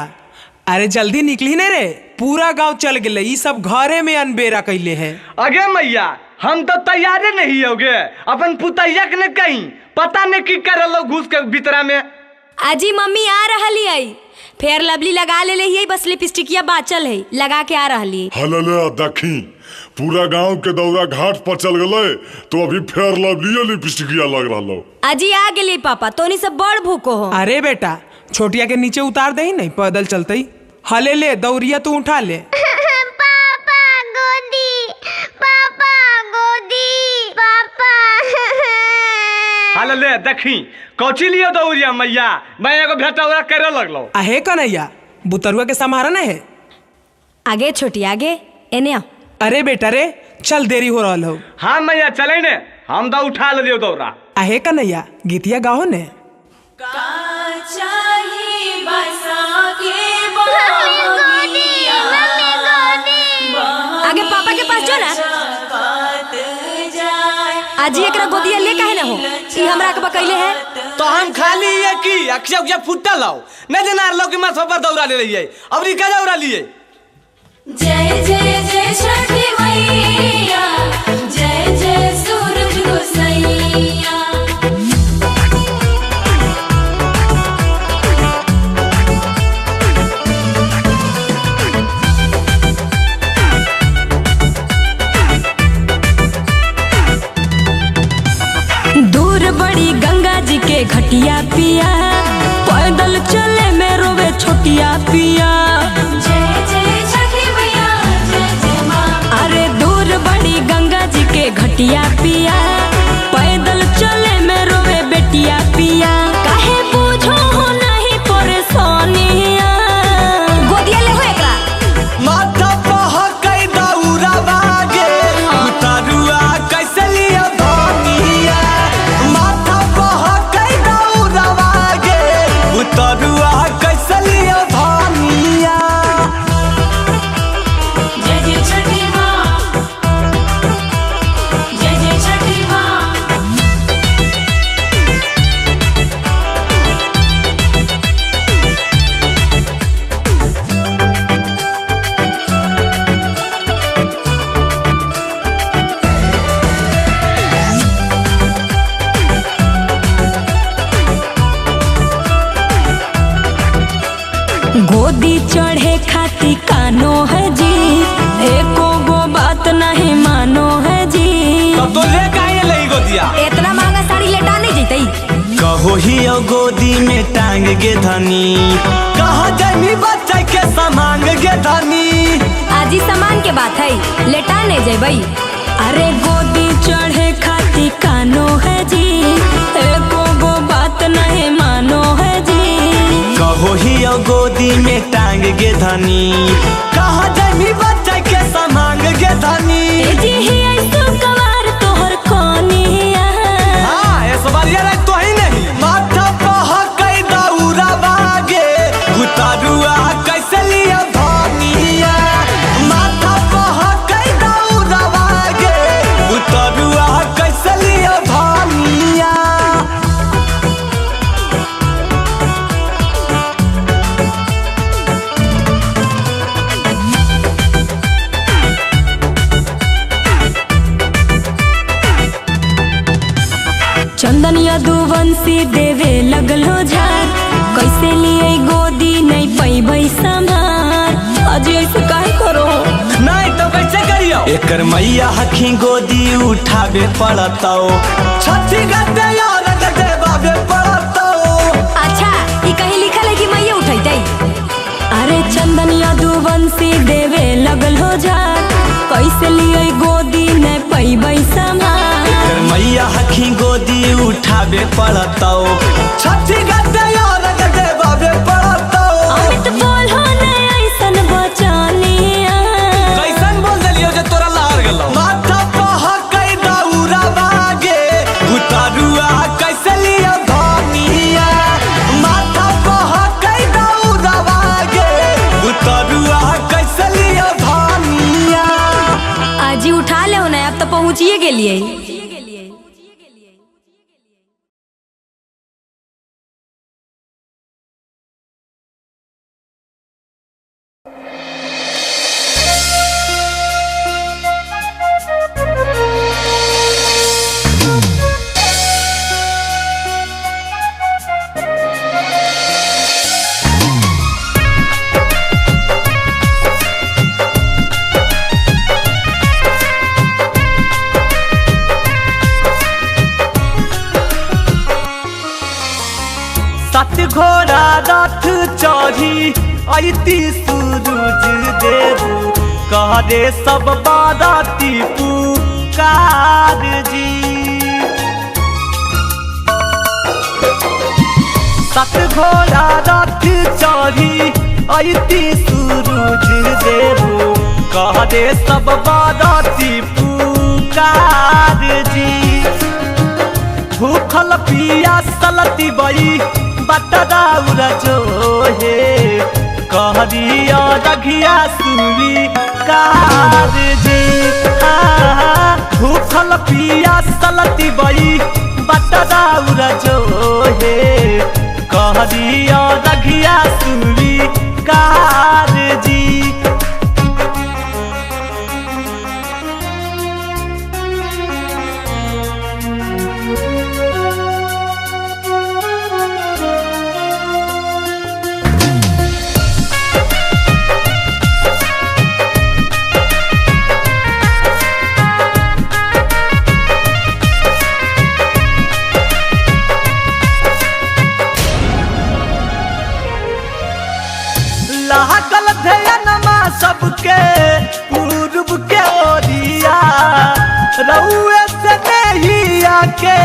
अरे जल्दी निकली ने रे, पूरा गांव चल गए, ई सब घरे में अनबेरा कैले है। अगे मैया, हम तो तैयारे नहीं होगे, अपन पुतैया के ने कहीं पता नहीं की कर लो घुस के भीतरा में। अजी मम्मी आ रही है, फेयर लवली लगा ले रही, बस लिपस्टिकिया बाचल है, लगा के आ रही। हलले देखी पूरा गांव के दौरा घाट पर चल गए तो अभी फेयर लवली लिपस्टिकिया लग रहा। अजी आ गेली पापा, तोनी सब बड़ भूको हो। अरे बेटा, छोटिया के नीचे उतार दे नहीं पैदल चलते। हले ले दौरिया तू उठा ले। पापा गोदी, पापा गोदी, पापा। हले ले देखी कौची लियो दौरिया मैया, मैं एगो भेटौरा करे लगलो। आहे कन्हैया, बुतरुआ के संभारा न है। आगे छोटी आगे एने आ। अरे बेटा रे चल, देरी हो रहा हो। हाँ मैया चले ने, हम तो उठा लियो दौरा। आहे कन्हैया, गीतिया गाओ ने। आगे पापा के पास जो ना। आजी एकरा गोदिया ले काहे ना हो, ई हमरा के बकैले है। तो हम खाली ये की अक्षय उक्षय फुटल हो नहीं जना लोग के माथा पर दौरा ले रही है, अब रिका दौरा लिए। जय जय जय छठी मैया, जय जय सूरज गोसैया। दूर बड़ी गंगा जी के घटिया पिया, पैदल चले में रोवे छोटिया पिया। जय जय छठी मैया, जय जय माँ। अरे दूर बड़ी गंगा जी के घटिया पिया, पैदल चले में रोवे बेटिया पिया। काहे बूझो हो नहीं परेशानिया, गोदिया ले हो एकरा। माथा पहकै दौरा बागे, उतारुआ कैसे लिया धनिया। माथा पहकै दौरा बागे, उतारुआ कैसे लिया धनिया। जय जय छठी माँ, जय जय छठी माँ। गोदी चढ़े खाती कानो है जी, एको गो बात नहीं मानो है जी। तब तो ले काहे लई गोदिया? इतना महंगा साड़ी लेटा नहीं जैतई। कहो ही ओ गोदी में टांग गे धनी, कहा जमी बच्चा के सामांग गे धनी। आजी सामान के बात है, लेटा नहीं जैबई। अरे गोदी चढ़े खाती कानो है जी, एको गो बात नहीं मानो है जी। कहो ही ओ गोदी में टांग गे धनी, कहा जमी बच्चा के सामांग गे धनी। ए जी ही ऐसो कवार तोहर कोनिया। हाँ ऐश्वर्या राय तो ही नहीं। माथा पहकै दौरा बागे, उतारुआ कैसे लिया धनिया। माथा पहकै दौरा बागे, उतारुआ कैसे लिया धनिया। चंदन यदुवंशी देवे लगलो झार, कैसे लिए गोदी नहीं पैबै संभार। अजी ऐसे काहे करो? नहीं तो कैसे करियो? एकर मैया हखी गोदी उठावे पड़तौ, छठी गते यार देवावे पड़तौ। अच्छा ई कहीं लिखल है कि मैया उठैतई? अरे चंदन यदुवंशी देवे लगलो झार, कैसे लिए गोदी नहीं पैबै संभार। एकर मैया हखी गोदी उठावे पड़तौ, छठी गते यार देवावे पड़तौ। अमित बोलो नहीं ऐसन बचनिया। कैसन बोल देलियो जे तोरा लहर गेलो? माथा पहकै दौरा बागे, उतारुआ कैसे लिया धनिया। माथा पहकै दौरा बागे, उतारुआ कैसे लिया धनिया। आजी उठा ले हो ना, अब तो पहुँचिए गेलिए। सात घोड़ा रथ चढ़ी ऐती सूरज देव, कह दे सब बाराती पुकार जी। सात घोड़ा रथ चढ़ी ऐती सूरज देव, कह दे सब बाराती पुकार जी। भूखल पिया सलती बई बतराउर जो हे, कहरिया रघिया सुरी कार जी। भूखल पिया सलती बई बतराउर जो हे, कहरिया रघिया सुरी कार जी। लागल ध्यानमा सबके पूर्व के ओरिया, रउए से नहिया के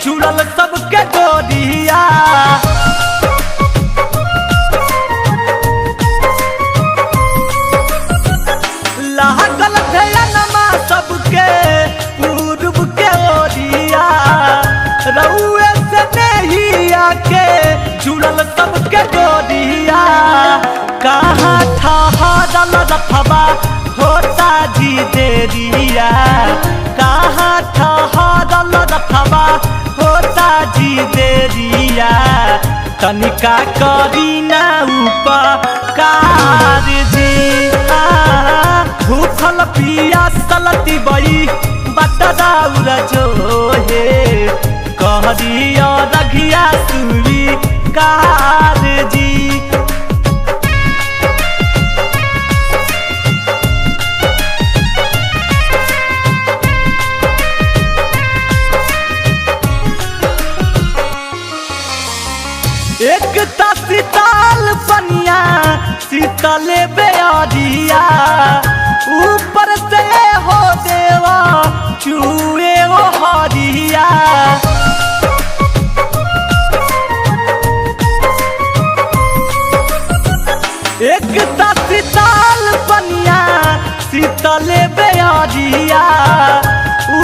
जुड़ल सबके डोरिया। लागल ध्यानमा सबके पूर्व के ओरिया, रउए से नहिया के जुड़ल सबके डोरिया। कहाँ ठहरल रथवा होता जी देरिया, कहाँ ठहरल रथवा होता जी देरिया। तनिका करी ना उपकार जी, भूखल पिया सलती बई बतराउर जो हे, कहरिया रघिया सुरी कार जी। एक शीतल पनिया शीतल बेअरिया, ऊपर से हो देवा चूए ओ हरिया। एक शीतल पनिया शीतल बेअरिया,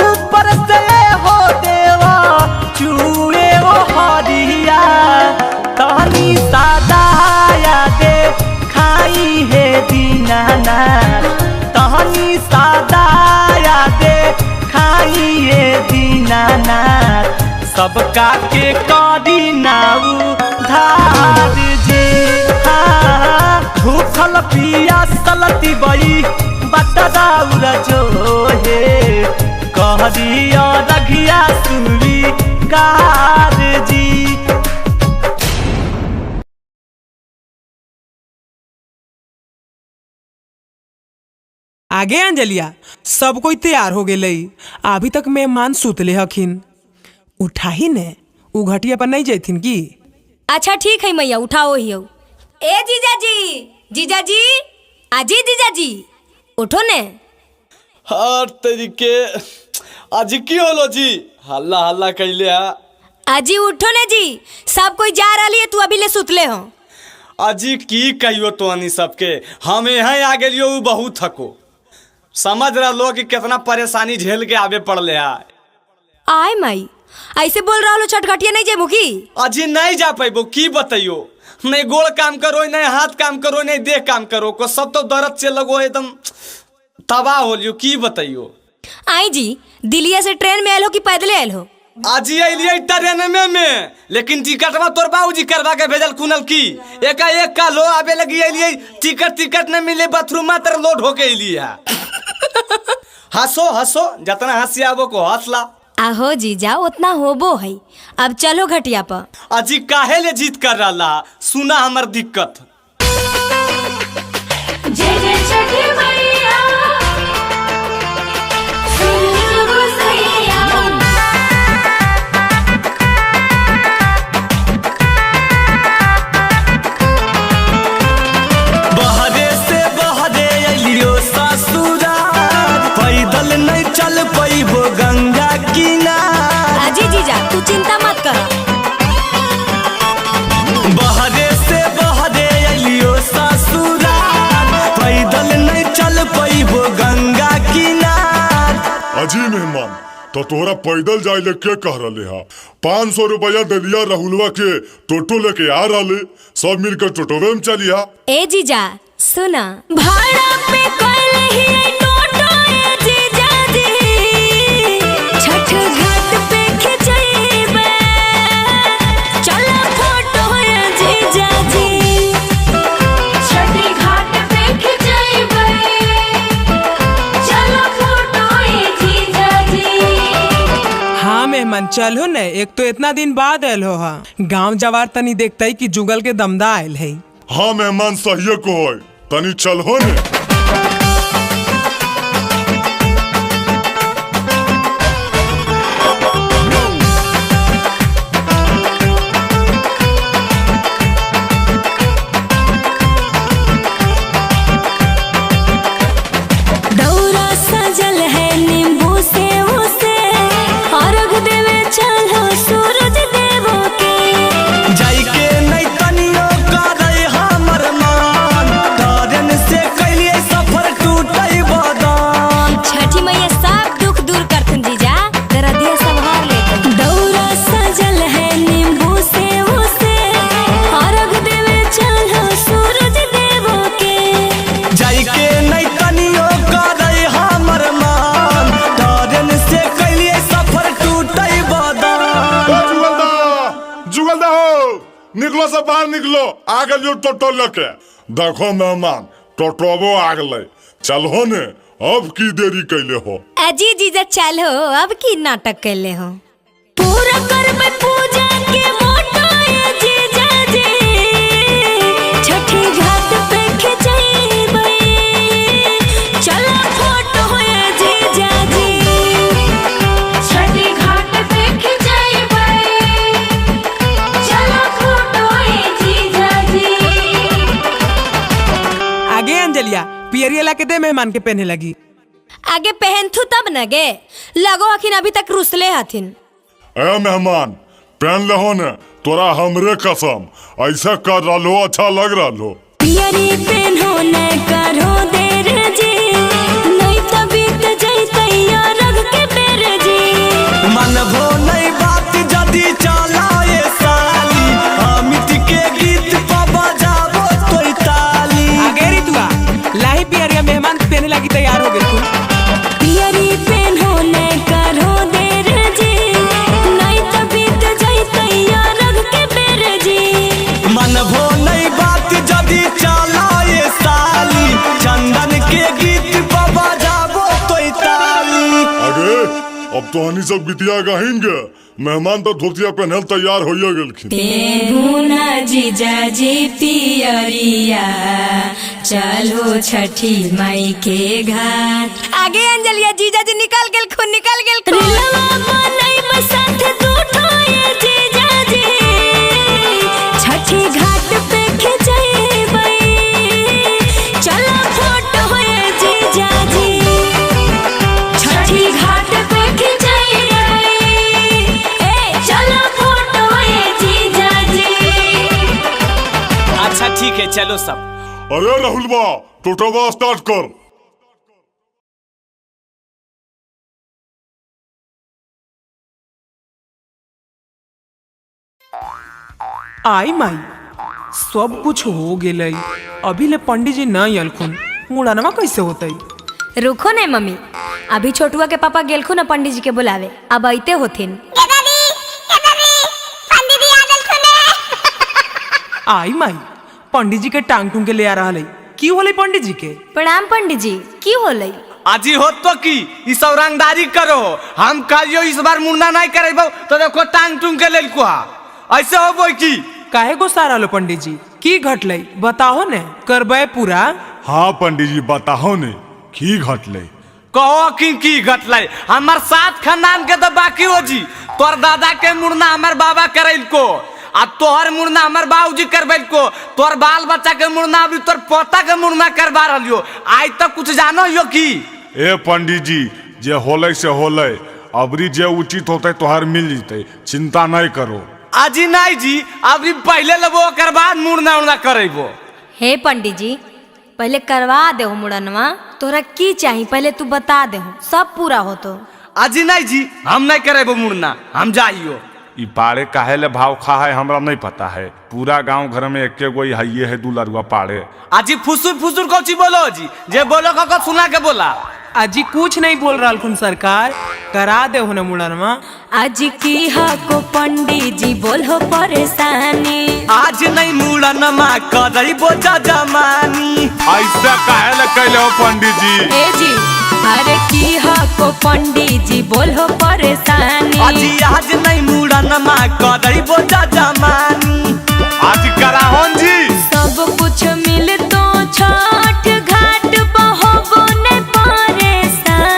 ऊपर से हो देवा चूए ओ हरिया। तहनी सादाया दे खाई हे दीनाना, तहनी सादाया दे खाई हे दीनाना। सबका के करी नाउ धार जी, हाँ भूखल पिया सलती बई बतराउर जो हे, कहरिया रघिया सुरी कार जी। आगे अंजलिया सब कोई तैयार हो गेलै, अभी तक मेहमान सुतले हखिन, उठा ही ने उ घटिया पर नहीं जैथिन की? अच्छा ठीक है मैया, उठाओ ही। ए जीजाजी, जीजाजी, आजी जीजाजी उठो ने। हर तरीके आज की होलो जी, हल्ला हल्ला कैले हा। आजी उठो ने जी, सब कोई जा रही है, तू अभी ले सुतले हो। अजी की कहियो तोहनी सबके, हम यहाँ आ गेलियो उ बहुत थको, समझ रहा कि कितना परेशानी झेल के आवे पड़ले है। आय माई ऐसे बोल रहा हो, छटघटिया नहीं जेबू की? अजी नहीं जा पैबो, की बतैयो, नहीं गोड़ काम करो, नहीं हाथ काम करो, नहीं देह काम करो, को सब तो दर्द से लगो एकदम तबाह हो लियो, की बतैयो। आई जी दिल्ली से ट्रेन में आयल हो कि पैदले आयल हो? अजी अलिए ट्रेन में, लेकिन टिकटवा तोर बाबूजी करवा के भेजल कुनल की, एका एक का लो आवे लगी अलिए, टिकट टिकट न मिले, बाथरूम मात्र लोड होके अलिए। हंसो हंसो जितना हंसी आवो को हंसला। आहो जीजा उतना होबो है, अब चलो घटिया पर। अजी काहे ले जीत कर रहा, सुना हमर दिक्कत। जय जय छठी मैया, बहरे से बहरे अलियो ससुराल, पैदल नहीं चल पैबो गंगा किनार। अजी जीजा तू चिंता मत कर। बहरे से बहरे अलियो ससुराल, पैदल नहीं चल पैबो गंगा किनार। अजी मेहमान तो तोहरा पैदल जाए ले के कह रहे हा? 500 रुपया दलिया राहुलवा के टोटो लेके आ रहा, सब मिलकर टोटोवे में चलिया। ए जीजा सुना, भाड़ा पे कल ही टोटो ए जीजा जी, छठ घाट पे खिंचैबे चलो फोटो ए जीजा जी, छठ घाट पे खिंचैबे चलो फोटो ए जीजा जी। हाँ मेहमान चलो ने, एक तो इतना दिन बाद आयल हो हा, गांव जवार तनी देखते ही कि जुगल के दमदा आयल है। हाँ मेहमान सही को है, तनी चलो ने। आ गेलियो टोटो लेके। देखो मेहमान टोटोबो आ गेलै, चलहो ने, अब की देरी कैले हो। अजी जीजा चलो, अब की नाटक कैले हो। पूरा करबै पूजा के मोटो ए जीजा जी, छठी घाट पे खिंचैबै, चलो फोटो ए जीजा जी, छठी घाट पे खिंचैबै, चलो फोटो ए जीजा जी। आगे अंजलिया पियरिया ला के दे मेहमान के पहने लगी। आगे पहनथू तब न गे, लगो हखिन अभी तक रुसले हथिन। ए मेहमान पहन लेहो ने, तोरा हमरे कसम ऐसा कर रहा अच्छा लग रहा हो। पियरी पहनो न करो देर जी, नहीं तो बीत जइतै अरग के बेर जी। मनभो नहीं बात जदी चलाए साली, अमित के गीत पर बजाबो तोय ताली। आगे रितुआ लाही पियरिया मेहमान पहने लगी तैयार हो गेल। पियरी पहनो न करो देर जी, नहीं तो बीत जइतै अरग के बेर जी। मनभो नहीं बात जदी चलाए साली, चंदन के गीत पर बजाबो तोय ताली। अरे अब तो हनी सब गीतिया गाहिन गे, मेहमान तो धोतिया पहनल तैयार होइए गेलखिन। पेन्हू जीजा जी पियरिया, चलो छठी माई के घाट। आगे अंजलिया जीजा जी निकल गेल खुन, निकल गेल खुन। रिलवा बनैब साथ दूठो ए जीजा जी, छठी घाट पे खिंचैबै, चलो फोटो ए जीजा जी, छठी घाट पे खिंचैबै, ए चलो फोटो ए जीजा जी। अच्छा ठीक है चलो सब। अरे राहुल बा टोटोबा स्टार्ट कर। आई माई सब कुछ हो गेलै, अभी ले पंडित जी नहीं अलखुन, मुड़नवा कैसे होतै? रुको नहीं मम्मी, अभी छोटुआ के पापा गेलखुन ना पंडित जी के बुलावे, अब आइते होथिन। आई माई पंडित जी के टांग टूंग के ले आ रहा है, की होलै पंडित जी के? प्रणाम पंडित जी, की होलै? आजी हो तो की ई सब रंगदारी करो, हम कहियो इस बार मुड़ना नहीं करेबो तो देखो टांग टूंग के लेलको हा, ऐसे होबो की? काहे गुस्सा रहलो पंडित जी, की घटलै बताहो ने, करबै पूरा। हाँ पंडित जी बताहो ने की घटलै। कहो कि की घटलै, हमर सात खानदान के तो बाकी हो जी, तोर दादा के मुड़ना हमर बाबा करैलको, आ तोहर मुड़ना हमर बाबूजी करबैलको, तोर बाल बच्चा के मुड़ना अभी तोर पोता के मुड़ना करवा रहलियो, आज तक कुछ जानो यो की? ए पंडित जी जे होलै से होलै, अबरी जे उचित होतै तोहर मिल जतै, चिंता नहीं करो। अजी नहीं जी, अबरी पहले लेबो ओकर बाद मुड़ना उड़ना करेबो। हे पंडित जी पहले करवा देहो मुड़नवा, तोरा की चाही पहले तू बता देहो, सब पूरा होतो। अजी नहीं जी हम नहीं करेबो मुड़ना, हम जाइयो। ई पाड़े काहे ले भाव खा है हमरा नहीं पता है, पूरा गांव घर में एके गो हइये है दुलरुआ पाड़े। अजी फुसुर फुसुर कौची बोलो जी, जे बोलो कको सुना के बोला। अजी कुछ नहीं बोल रहा खुन सरकार, करा देहो न मुड़नवा। आज की हको पंडित जी बोलो परेशानी, आज नहीं मुड़नमा करैबो जजमानी। ऐसा काहे ले कैले हो पंडित जी? ए जी अरे की हको पंडित जी बोलो परेशानी, अजी आज नहीं मुड़नमा करैबो जजमानी। आज कराहोन जी सब कुछ मिल तो छठ घाट बहोबो ने परेशान।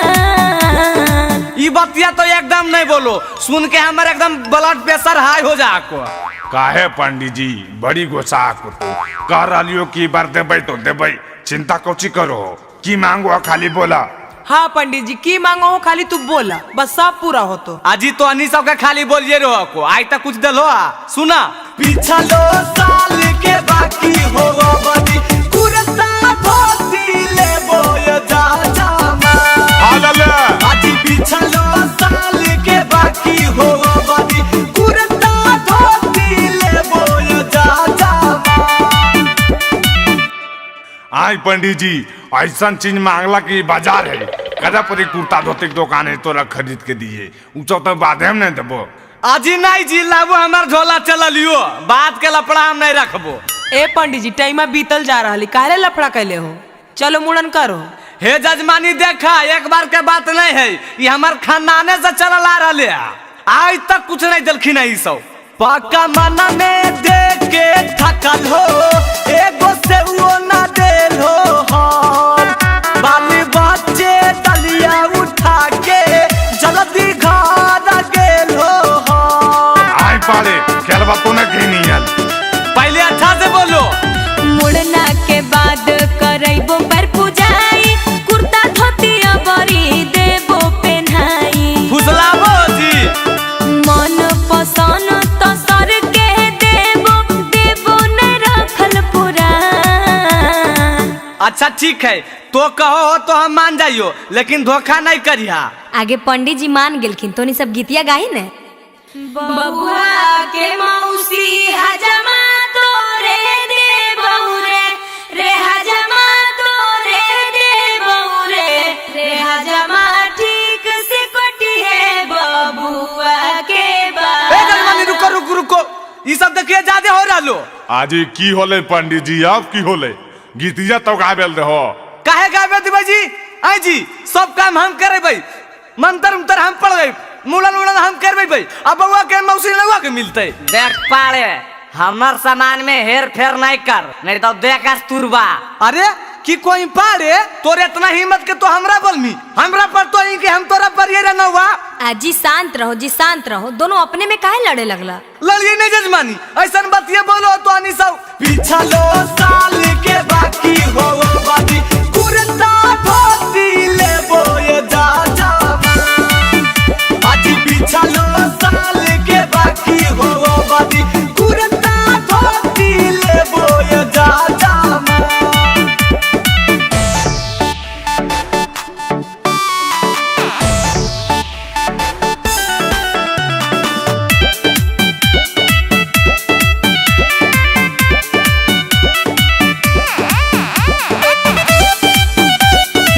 ई बतिया तो एकदम नहीं बोलो, सुन के हमारे एकदम ब्लड प्रेशर हाई हो जा को। काहे पंडित जी बड़ी गुस्सा को कह रही कि बार देबै तो देबै, चिंता कौची करो, की मांगो खाली बोला। हाँ पंडित जी की मांगो हो खाली तू बोला, बस सब पूरा हो तो। अजी तो अनी सब के खाली बोलिए रहो को, आज तक कुछ दलो सुना। पिछलो साल के बाकी हो बदी, कुर्ता धोती लेबो जा जामा। अजी पिछलो साल के बाकी हो बदी, कुर्ता धोती लेबो जा जामा। आई पंडित जी ऐसा चीज मांगला कि बाजार है, कदा पर कुर्ता धोती के दुकान है तोरा खरीद के दिए, ऊँचा तो बाधे हम नहीं देबो। अजी नहीं जी लाबो हमार झोला चल लियो, बात के लपड़ा हम नहीं रखबो। ए पंडित जी टाइमा बीतल जा रहा, काहे लफड़ा कैले हो? चलो मुड़न करो। हे जजमानी देखा, एक बार के बात नहीं है, ये हमार खानदाने से चलल आ रहा है, आज तक कुछ नहीं दिलखिन है सब। पक्का मना में दे के थकल हो, एगो से वो ना देल हो, बाली बच्चे डलिया उठा के जल्दी घर गेल हो। आई पाले खेलबा तो ना कहीं आयल। पहले अच्छा से बोलो। मुड़ना के बाद करैबो पर पूजाई, कुर्ता धोती अबरी देबो पेन्हाई। फुसलाबो जी। मन पसंद तो सर के देबो, देबो न रखल पुरान। अच्छा ठीक है, तो कहो हो तो हम मान जाइयो, लेकिन धोखा नहीं करिया। आगे पंडित जी मान गेलखिन तो सब गीतिया गाही ने। बबुआ के मौसी हजमा तोरे दे बहुरे, रे हजमा तोरे दे बहुरे, रे हजमा ठीक से कटी है बबुआ के बाल। ए जजमानी रुको रुको रुको, ये सब देखिए ज्यादा हो रहा लो। आज की होले पंडित जी, आप की होले गीतिया तो गाबेल रहो। काहे गाबे दिबै जी? आई जी सब काम हम करेबै, मंत्र उंतर हम पढ़बै, मुड़न उड़न हम करबै भाई, अब बउआ के मौसी नौआ के मिलते। देख पाड़े हमर सामान में हेर फेर नहीं कर, नहीं तो देख तुरबा। अरे कि कोई पाड़े तोरे इतना हिम्मत के तो हमरा बोलमी, हमरा पर तो के हम तोरा पर ये नौआ। जी शांत रहो जी शांत रहो, दोनों अपने में काहे लड़े लगला? लड़िए नहीं जजमानी, ऐसा बात ये बोलो तो आनी सब। पिछलो साल के बाकी हो बाकी, कुर्ता धोती लेबो ये जा जा। आज पिछलो साल के बाकी हो बाकी, कुर्ता धोती लेबो ये जा जा।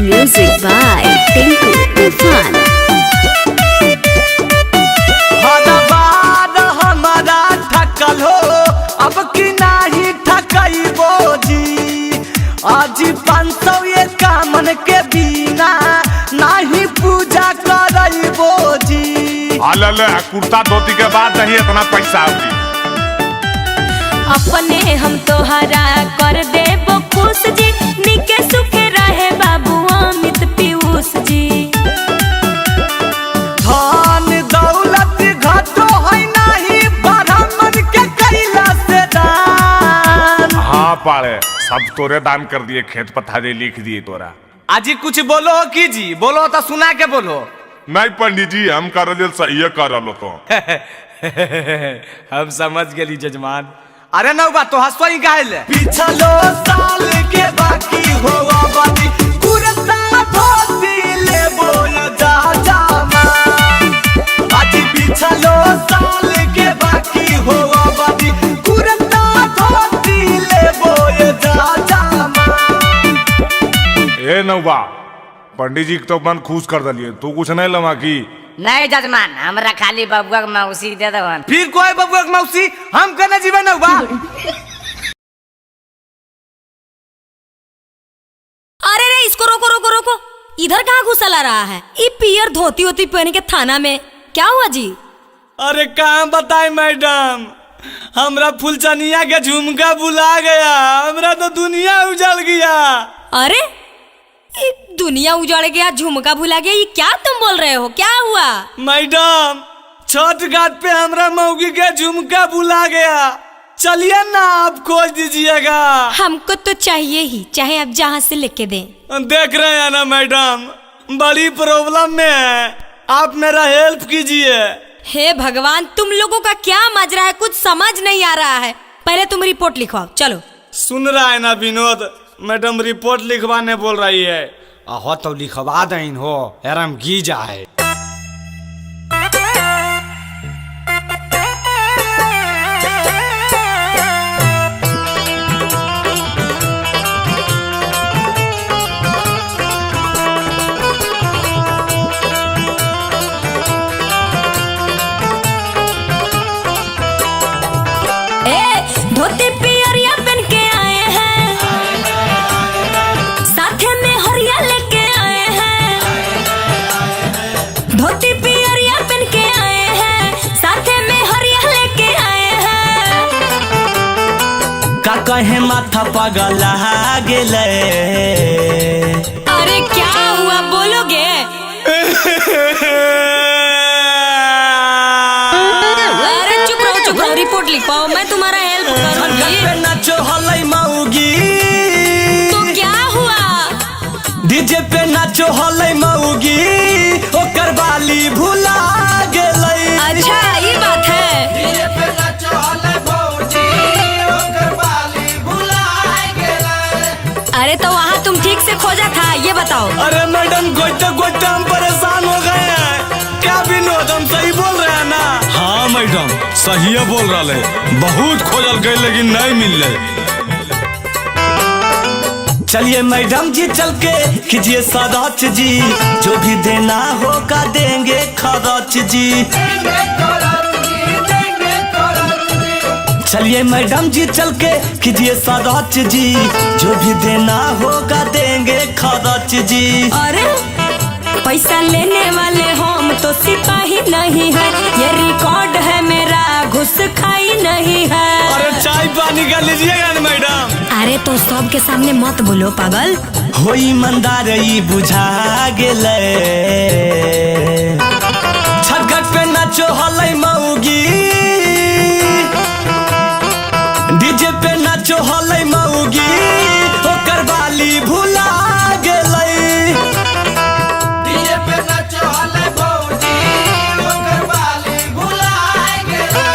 Music by Tinku Tufan. हमारा थकल हो, अब की नाही थकैबो जी। आज 551 के बिना नाही पूजा करैबो जी। ले कुर्ता धोती के बाद नहीं इतना पैसा आउगी। अपने हम तोहरा कर देबो खुश जी, निके सुखे रहे बाबू अमित पीयूष जी। धन दौलत घटो है नहीं, ब्राह्मण के कैला से दान। हाँ पाड़े सब तोरे दान कर दिए, खेत पथारे लिख दिए तोरा। आजी कुछ बोलो हो की जी? बोलो तो सुना के बोलो। नहीं पंडित जी हम कर सही कर लो तो। हम समझ गेली जजमान। अरे नौबा तो हंसो ही काहे ले? पिछलो साल के बाकी हो बाकी, कुर्ता धोती लेबो जा जा। आज पिछलो साल के बाकी हो बाकी, कुर्ता धोती लेबो जा जा। ए नौबा पंडित जी तो मन खुश कर दिलिए, तू कुछ नहीं लमा की? नहीं जजमान, हमरा खाली बबुआ के मौसी दे दवन। फिर कोई बबुआ के मौसी हम करने जीवन नौबा। अरे रे इसको रोको रोको रोको, इधर कहाँ घुसल आ रहा है? ये पियर धोती होती पहन के थाना में क्या हुआ जी? अरे कहाँ बताए मैडम, हमरा फुलचनिया के झुमका बुला गया, हमरा तो दुनिया उजड़ गया। अरे दुनिया उजड़ गया, झुमका भुला गया, ये क्या तुम बोल रहे हो? क्या हुआ मैडम? छठ घाट पे हमरा मौगी के झुमका भुला गया, चलिए ना आप खोज दीजिएगा। हमको तो चाहिए ही, चाहे आप जहाँ से लेके दें। देख रहे हैं ना मैडम, बड़ी प्रॉब्लम में है, आप मेरा हेल्प कीजिए। हे भगवान, तुम लोगों का क्या माजरा है, कुछ समझ नहीं आ रहा है। पहले तुम रिपोर्ट लिखवाओ, चलो। सुन रहा है ना विनोद, मैडम रिपोर्ट लिखवाने बोल रही है। हो तो लिखवा दें हो, एरम घी जाए। धोती पियरिया पहन कहे माथा पागल गेले। अरे क्या हुआ बोलोगे? अरे चुप रहो, रिपोर्ट लिखवाओ, मैं तुम्हारा हेल्प करूंगी। नाचो हलै मौगी तो क्या हुआ? डीजे पे नाचो हलै मौगी ओकर बाली भुला गेलै। अच्छा ये बात है। डीजे पे नाचो हलै भौजी ओकर बाली भुला गेलै। अरे तो वहाँ तुम ठीक से खोजा था ये बताओ। अरे मैडम गोइते गोइते हम परेशान हो गए हैं। क्या विनोद हम सही बोल रहे हैं ना? हाँ मैडम सही बोल रहा है, बहुत खोजल गए लेकिन नहीं मिल रहे। चलिए मैडम जी चल के कीजिए सदाच जी, जो भी देना होगा देंगे खर्च जी। चलिए मैडम जी चल के कीजिए सदाच जी, जो भी देना होगा देंगे खर्च जी। अरे पैसा लेने वाले हम तो सिपाही नहीं है, ये रिकॉर्ड है मेरा, घुस खाई नहीं है। अरे चाय पानी का लीजिएगा ना मैडम। अरे तो सब के सामने मत बोलो पागल। हो ईमानदार बुझा गेलै। छठ पे नाचो हलै मौगी, डीजे पे नाचो हलै मौगी ओकर बाली भुला गेलै। डीजे पे नाचो हलै भौजी ओकर बाली भुला गेलै।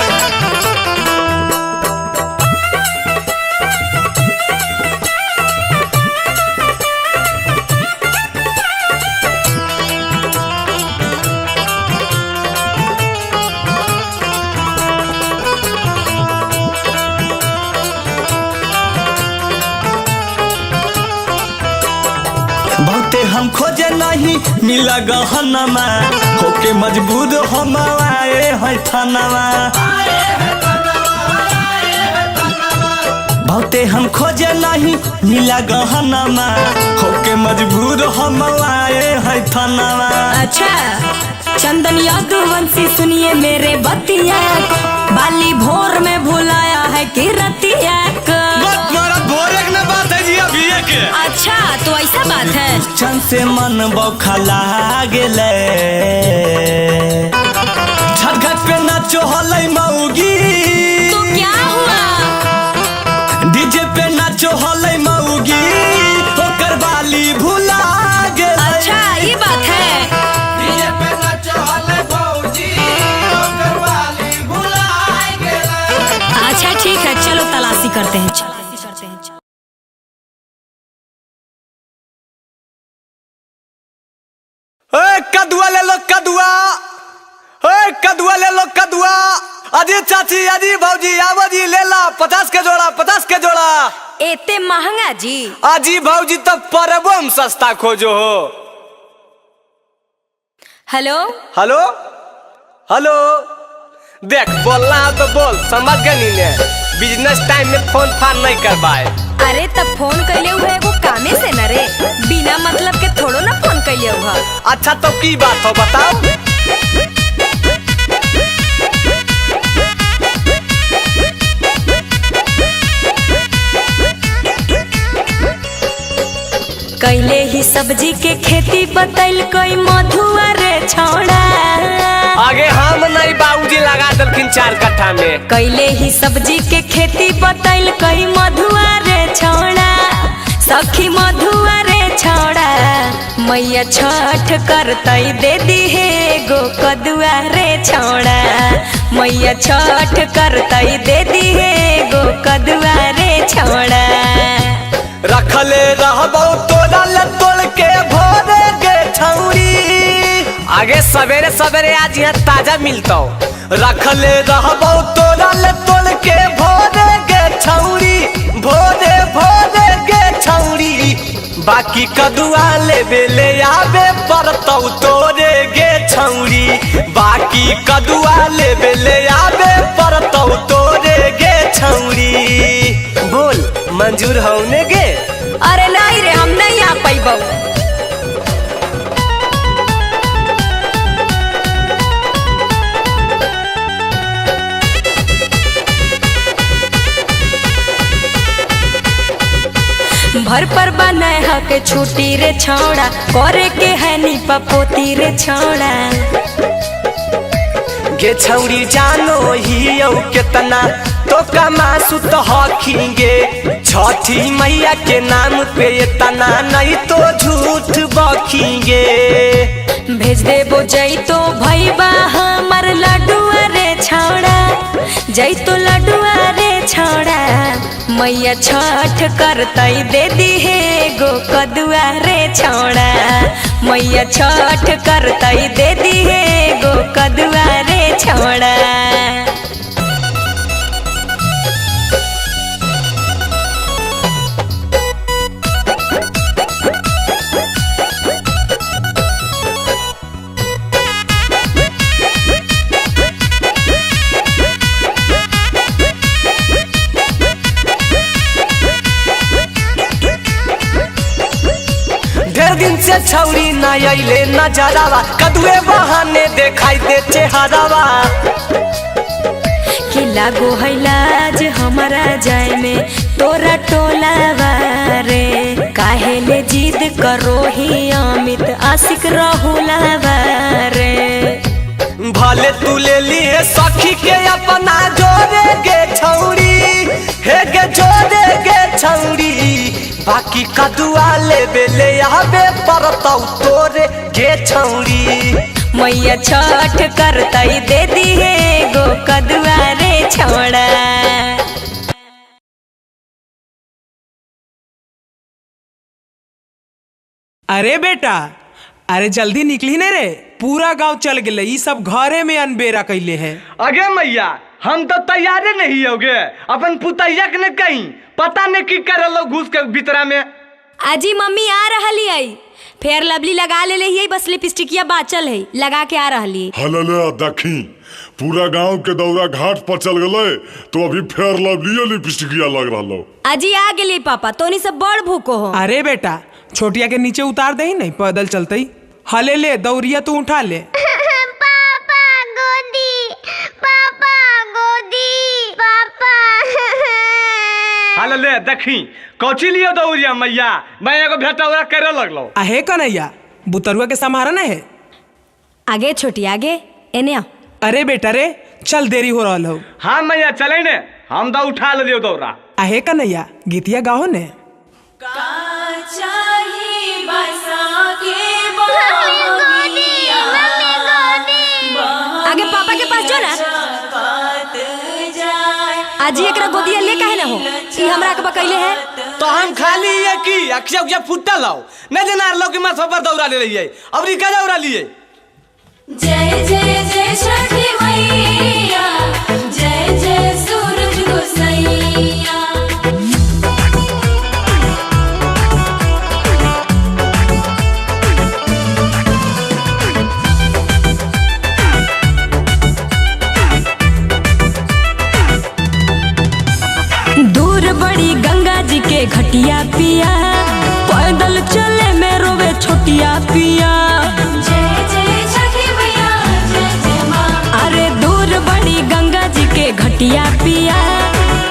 बहुते हम खोजे नहीं मिला गहनमा, होके मजबूर हम आए है थानावा। बहुते हम खोजे नहीं मिला गहनमा, होके मजबूर हम आए है थानावा। अच्छा चंदन यादवंशी सुनिए मेरे बतिया को, बाली भोर में भुलाया है कि रतिया को। बात है जी अभी के। अच्छा तो ऐसा बात है। चंद से मन बौखला गेलै। छठ पे नाचो हलै मौगी तो क्या हुआ? डीजे पे नाचो हलै मौगी ओकर बाली भुला गेलै। अच्छा ये बात है। डीजे पे नाचो हलै भौजी ओकर बाली भुला गेलै। अच्छा ठीक है चलो तलाशी करते हैं। कदुआ ले लो कदुआ, कदुआ ले लो कदुआ। अजी चाची अजी भौजी आवो जी ले ला 50 के जोड़ा, 50 के जोड़ा। एते महंगा जी? अजी भौजी तब परबो हम सस्ता खोजो हो। हेलो हेलो हेलो, देख बोलना तो बोल, समझ गई ने। बिजनेस टाइम में फोन फान नहीं करवाए। अरे तब फोन कैले हुए एगो कामे से न रे, बिना मतलब के थोड़ो ना फोन कैले हुआ। अच्छा तो की बात हो बताओ। कैले ही सब्जी के खेती बतैल कोई मधुआ रे छौड़ा। आगे हम नहीं बाबूजी लगा दलखिन 4 कट्ठा में। कैले ही सब्जी के खेती बतैल कई मधुआ रे छौड़ा, सखी मधुआ रे छौड़ा। मैया छठ करतई दे दी हे गो कदुआ रे छौड़ा। मैया छठ करतई दे दी हे गो कदुआ रे छौड़ा। रखले रहबो तोरा ले तोड़ के भोरे गे छौरी। आगे सवेरे सवेरे आज यहाँ ताजा मिलता हो। रखले रहबो तोरा ले तोड़ के भोरे गे छौरी, भोरे भोरे गे छौरी। बाकी कदुआ लेबे ले आबे पड़तौ तोरे गे छौरी। बाकी कदुआ लेबे ले आबे पड़तौ तोरे गे छौरी। बोल मंजूर होने गे? अरे नहीं रे हम नहीं आ पैबो। भर पर बनाए हक छुट्टी रे छौड़ा, करे के है नीपा पोती रे छौड़ा। गे छौरी जानो ही औ केतना तो कमासु तो हखिंगे, छठी मैया के नाम पे इतना नहीं तो झूठ बखिंगे। भेज देबो जैतो भैबा हमर लडुआ रे छौड़ा, जैतो लडुआ रे छौड़ा। मैया छठ करतई दे दिहे गो कदुआ रे छौड़ा, मैया छठ करतई दे दिहे गो कदुआ रे छौड़ा। ढेर दिन से छौरी ना अइले नजरावा, कदुए बहाने देखाई दे चेहरावा। कि लागो है लाज हमारा जाए में तोरा टोलावा रे, काहे ले जिद करो ही अमित आशिक रहुलावा रे। भले तू ले लिए सखी के अपना जोरे गे छौरी, हे गे जोरे गे छौरी, बाकी कदुआ लेबे ले आबे परतौ तोरे गे छौरी। मैया छठ करतई दे दिहे गो कदुआ रे छौड़ा। अरे बेटा, अरे जल्दी निकली ने रे, पूरा गांव चल गए, ये सब घरे में अनबेरा कैले हैं। अगे मैया हम तो तैयारे नहीं होगे, अपन पुतैया के ने कहीं पता नहीं की कर लो घुस के भीतरा में। अजी मम्मी आ रही है, फेयर लवली लगा ले रही, बस लिपस्टिकिया बाचल है, लगा के आ रही। हले देखी पूरा गांव के दौरा घाट पर चल गए तो अभी फेयर लवली लिपस्टिकिया लग रहा। अजी आ गेली पापा, तोनी सब बड़ भूको हो। अरे बेटा छोटिया के नीचे उतार दे नहीं पैदल चलते, हले ले दौरिया तू उठा ले। पापा गोदी, पापा गोदी, पापा। हले ले देखी कौची लियो दौरिया मैया, मैं एगो भेटौरा करे लगलो। आहे कन्हैया बुतरुआ के संभारा न है। आगे छोटी आगे एने आ। अरे बेटा रे चल देरी हो रहा हो। हाँ मैया चले ने, हम तो उठा ले लियो दौरा। आहे कन्हैया गीतिया गाओ ने। आगे पापा के पास जो ना। आजी एकरा गोदिया ले काहे ना हो, ई हमरा के बकैले है। तो हम खाली ये की अक्षय उक्षय फुटल लाओ न जना लोग के माथा पर दौरा ले रही है, अब रिका दौरा लिए। जय जय जय छठी मैया, जय जय सूरज गोसैया। दूर बड़ी गंगा जी के घटिया पिया, पैदल चले में रोवे छोटिया पिया। जय जय छठी मैया, जय जय माँ। अरे दूर बड़ी गंगा जी के घटिया पिया,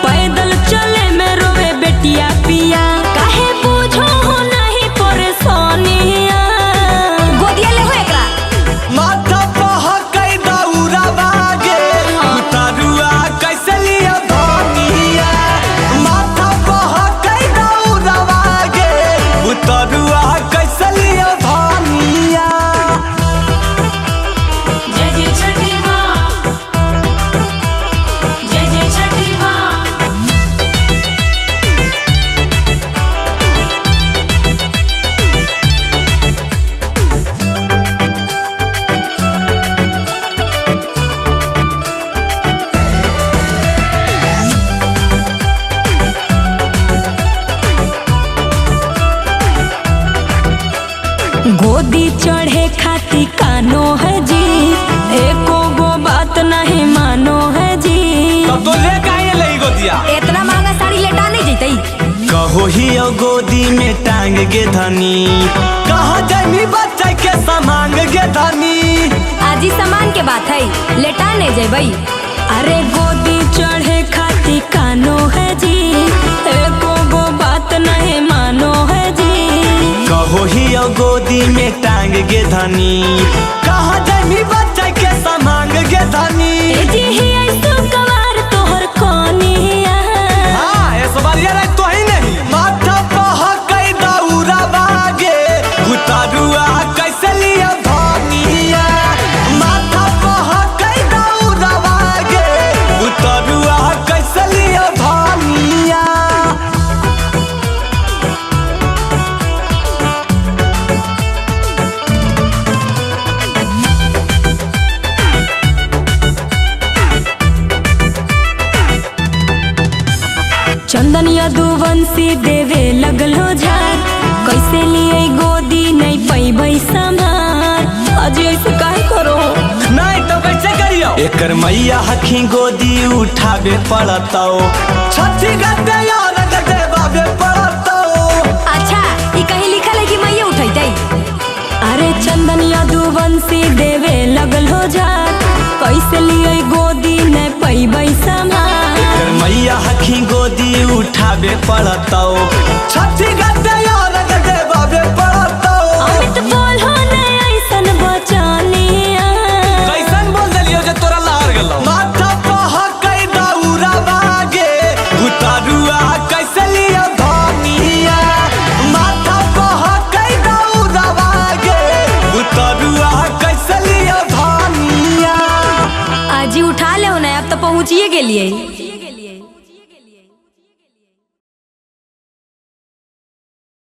पैदल चले में रोवे बेटिया पिया। काहे बूझो हो नहीं परेशानिया, गोदिया ले हो एकरा। माथा पहकै दौरा बागे, उतारुआ कैसे लिया धनिया। माथा पहकै दौरा बागे, उतारुआ कैसे लिया धनिया। जय जय छठी माँ, जय जय छठी माँ। गोदी चढ़े खाती कानो है जी, एको गो बात नहीं मानो है जी। तब तो ले काहे लई गोदिया, इतना महंगा साड़ी लेटा नहीं जैतई। कहो ही ओ गोदी में टांग गे धनी, कहो जमी बच्चा के सामान गे धनी। आजी सामान के बात है, लेटा नहीं जैबई। अरे गोदी चढ़े खाती कानो है जी, एको गो बात नहीं मानो गोदी में टांग गे धनी, कहाँ जामी बच्चा के सामांग गे धनी। जी ही ऐसो कवार तोहर कोनिया। हाँ इस बार ये रात तो ही नहीं। माथा पहकई दौरा बागे उतारुआ कैसे लिया धनिया, माथा पहकई दौरा बागे उतारुआ कैसे लिया धनिया। चंदन यदुवंशी देवे लगलो झार, कैसे लिए गोदी नहीं पैबै संभार। अजी ऐसे काहे करो? नहीं तो कैसे करियो? एकर मैया हखी गोदी उठावे पड़तौ, छठी गते यार गते बाबे पड़तौ। अच्छा ई कहीं लिखल है कि मैया उठैतै? अरे चंदन यदुवंशी देवे लगलो झार, कैसे लिए गोदी नहीं पैबै संभार। एकर मैया हखी गोदी उठावे पड़तौ, छठी गते यार गते बाबे पड़तौ। अमित बोलो ने ऐसन बचानिया। कैसन बोल देलियो जे तोरा लहर गेलौ? माथा पहकई दौरा बागे उतारुआ कैसे लिया धनिया, माथा पहकई दौरा बागे उतारुआ कैसे लिया धनिया। आजी उठा ले ना, अब तो पहुँचिए गेलिए।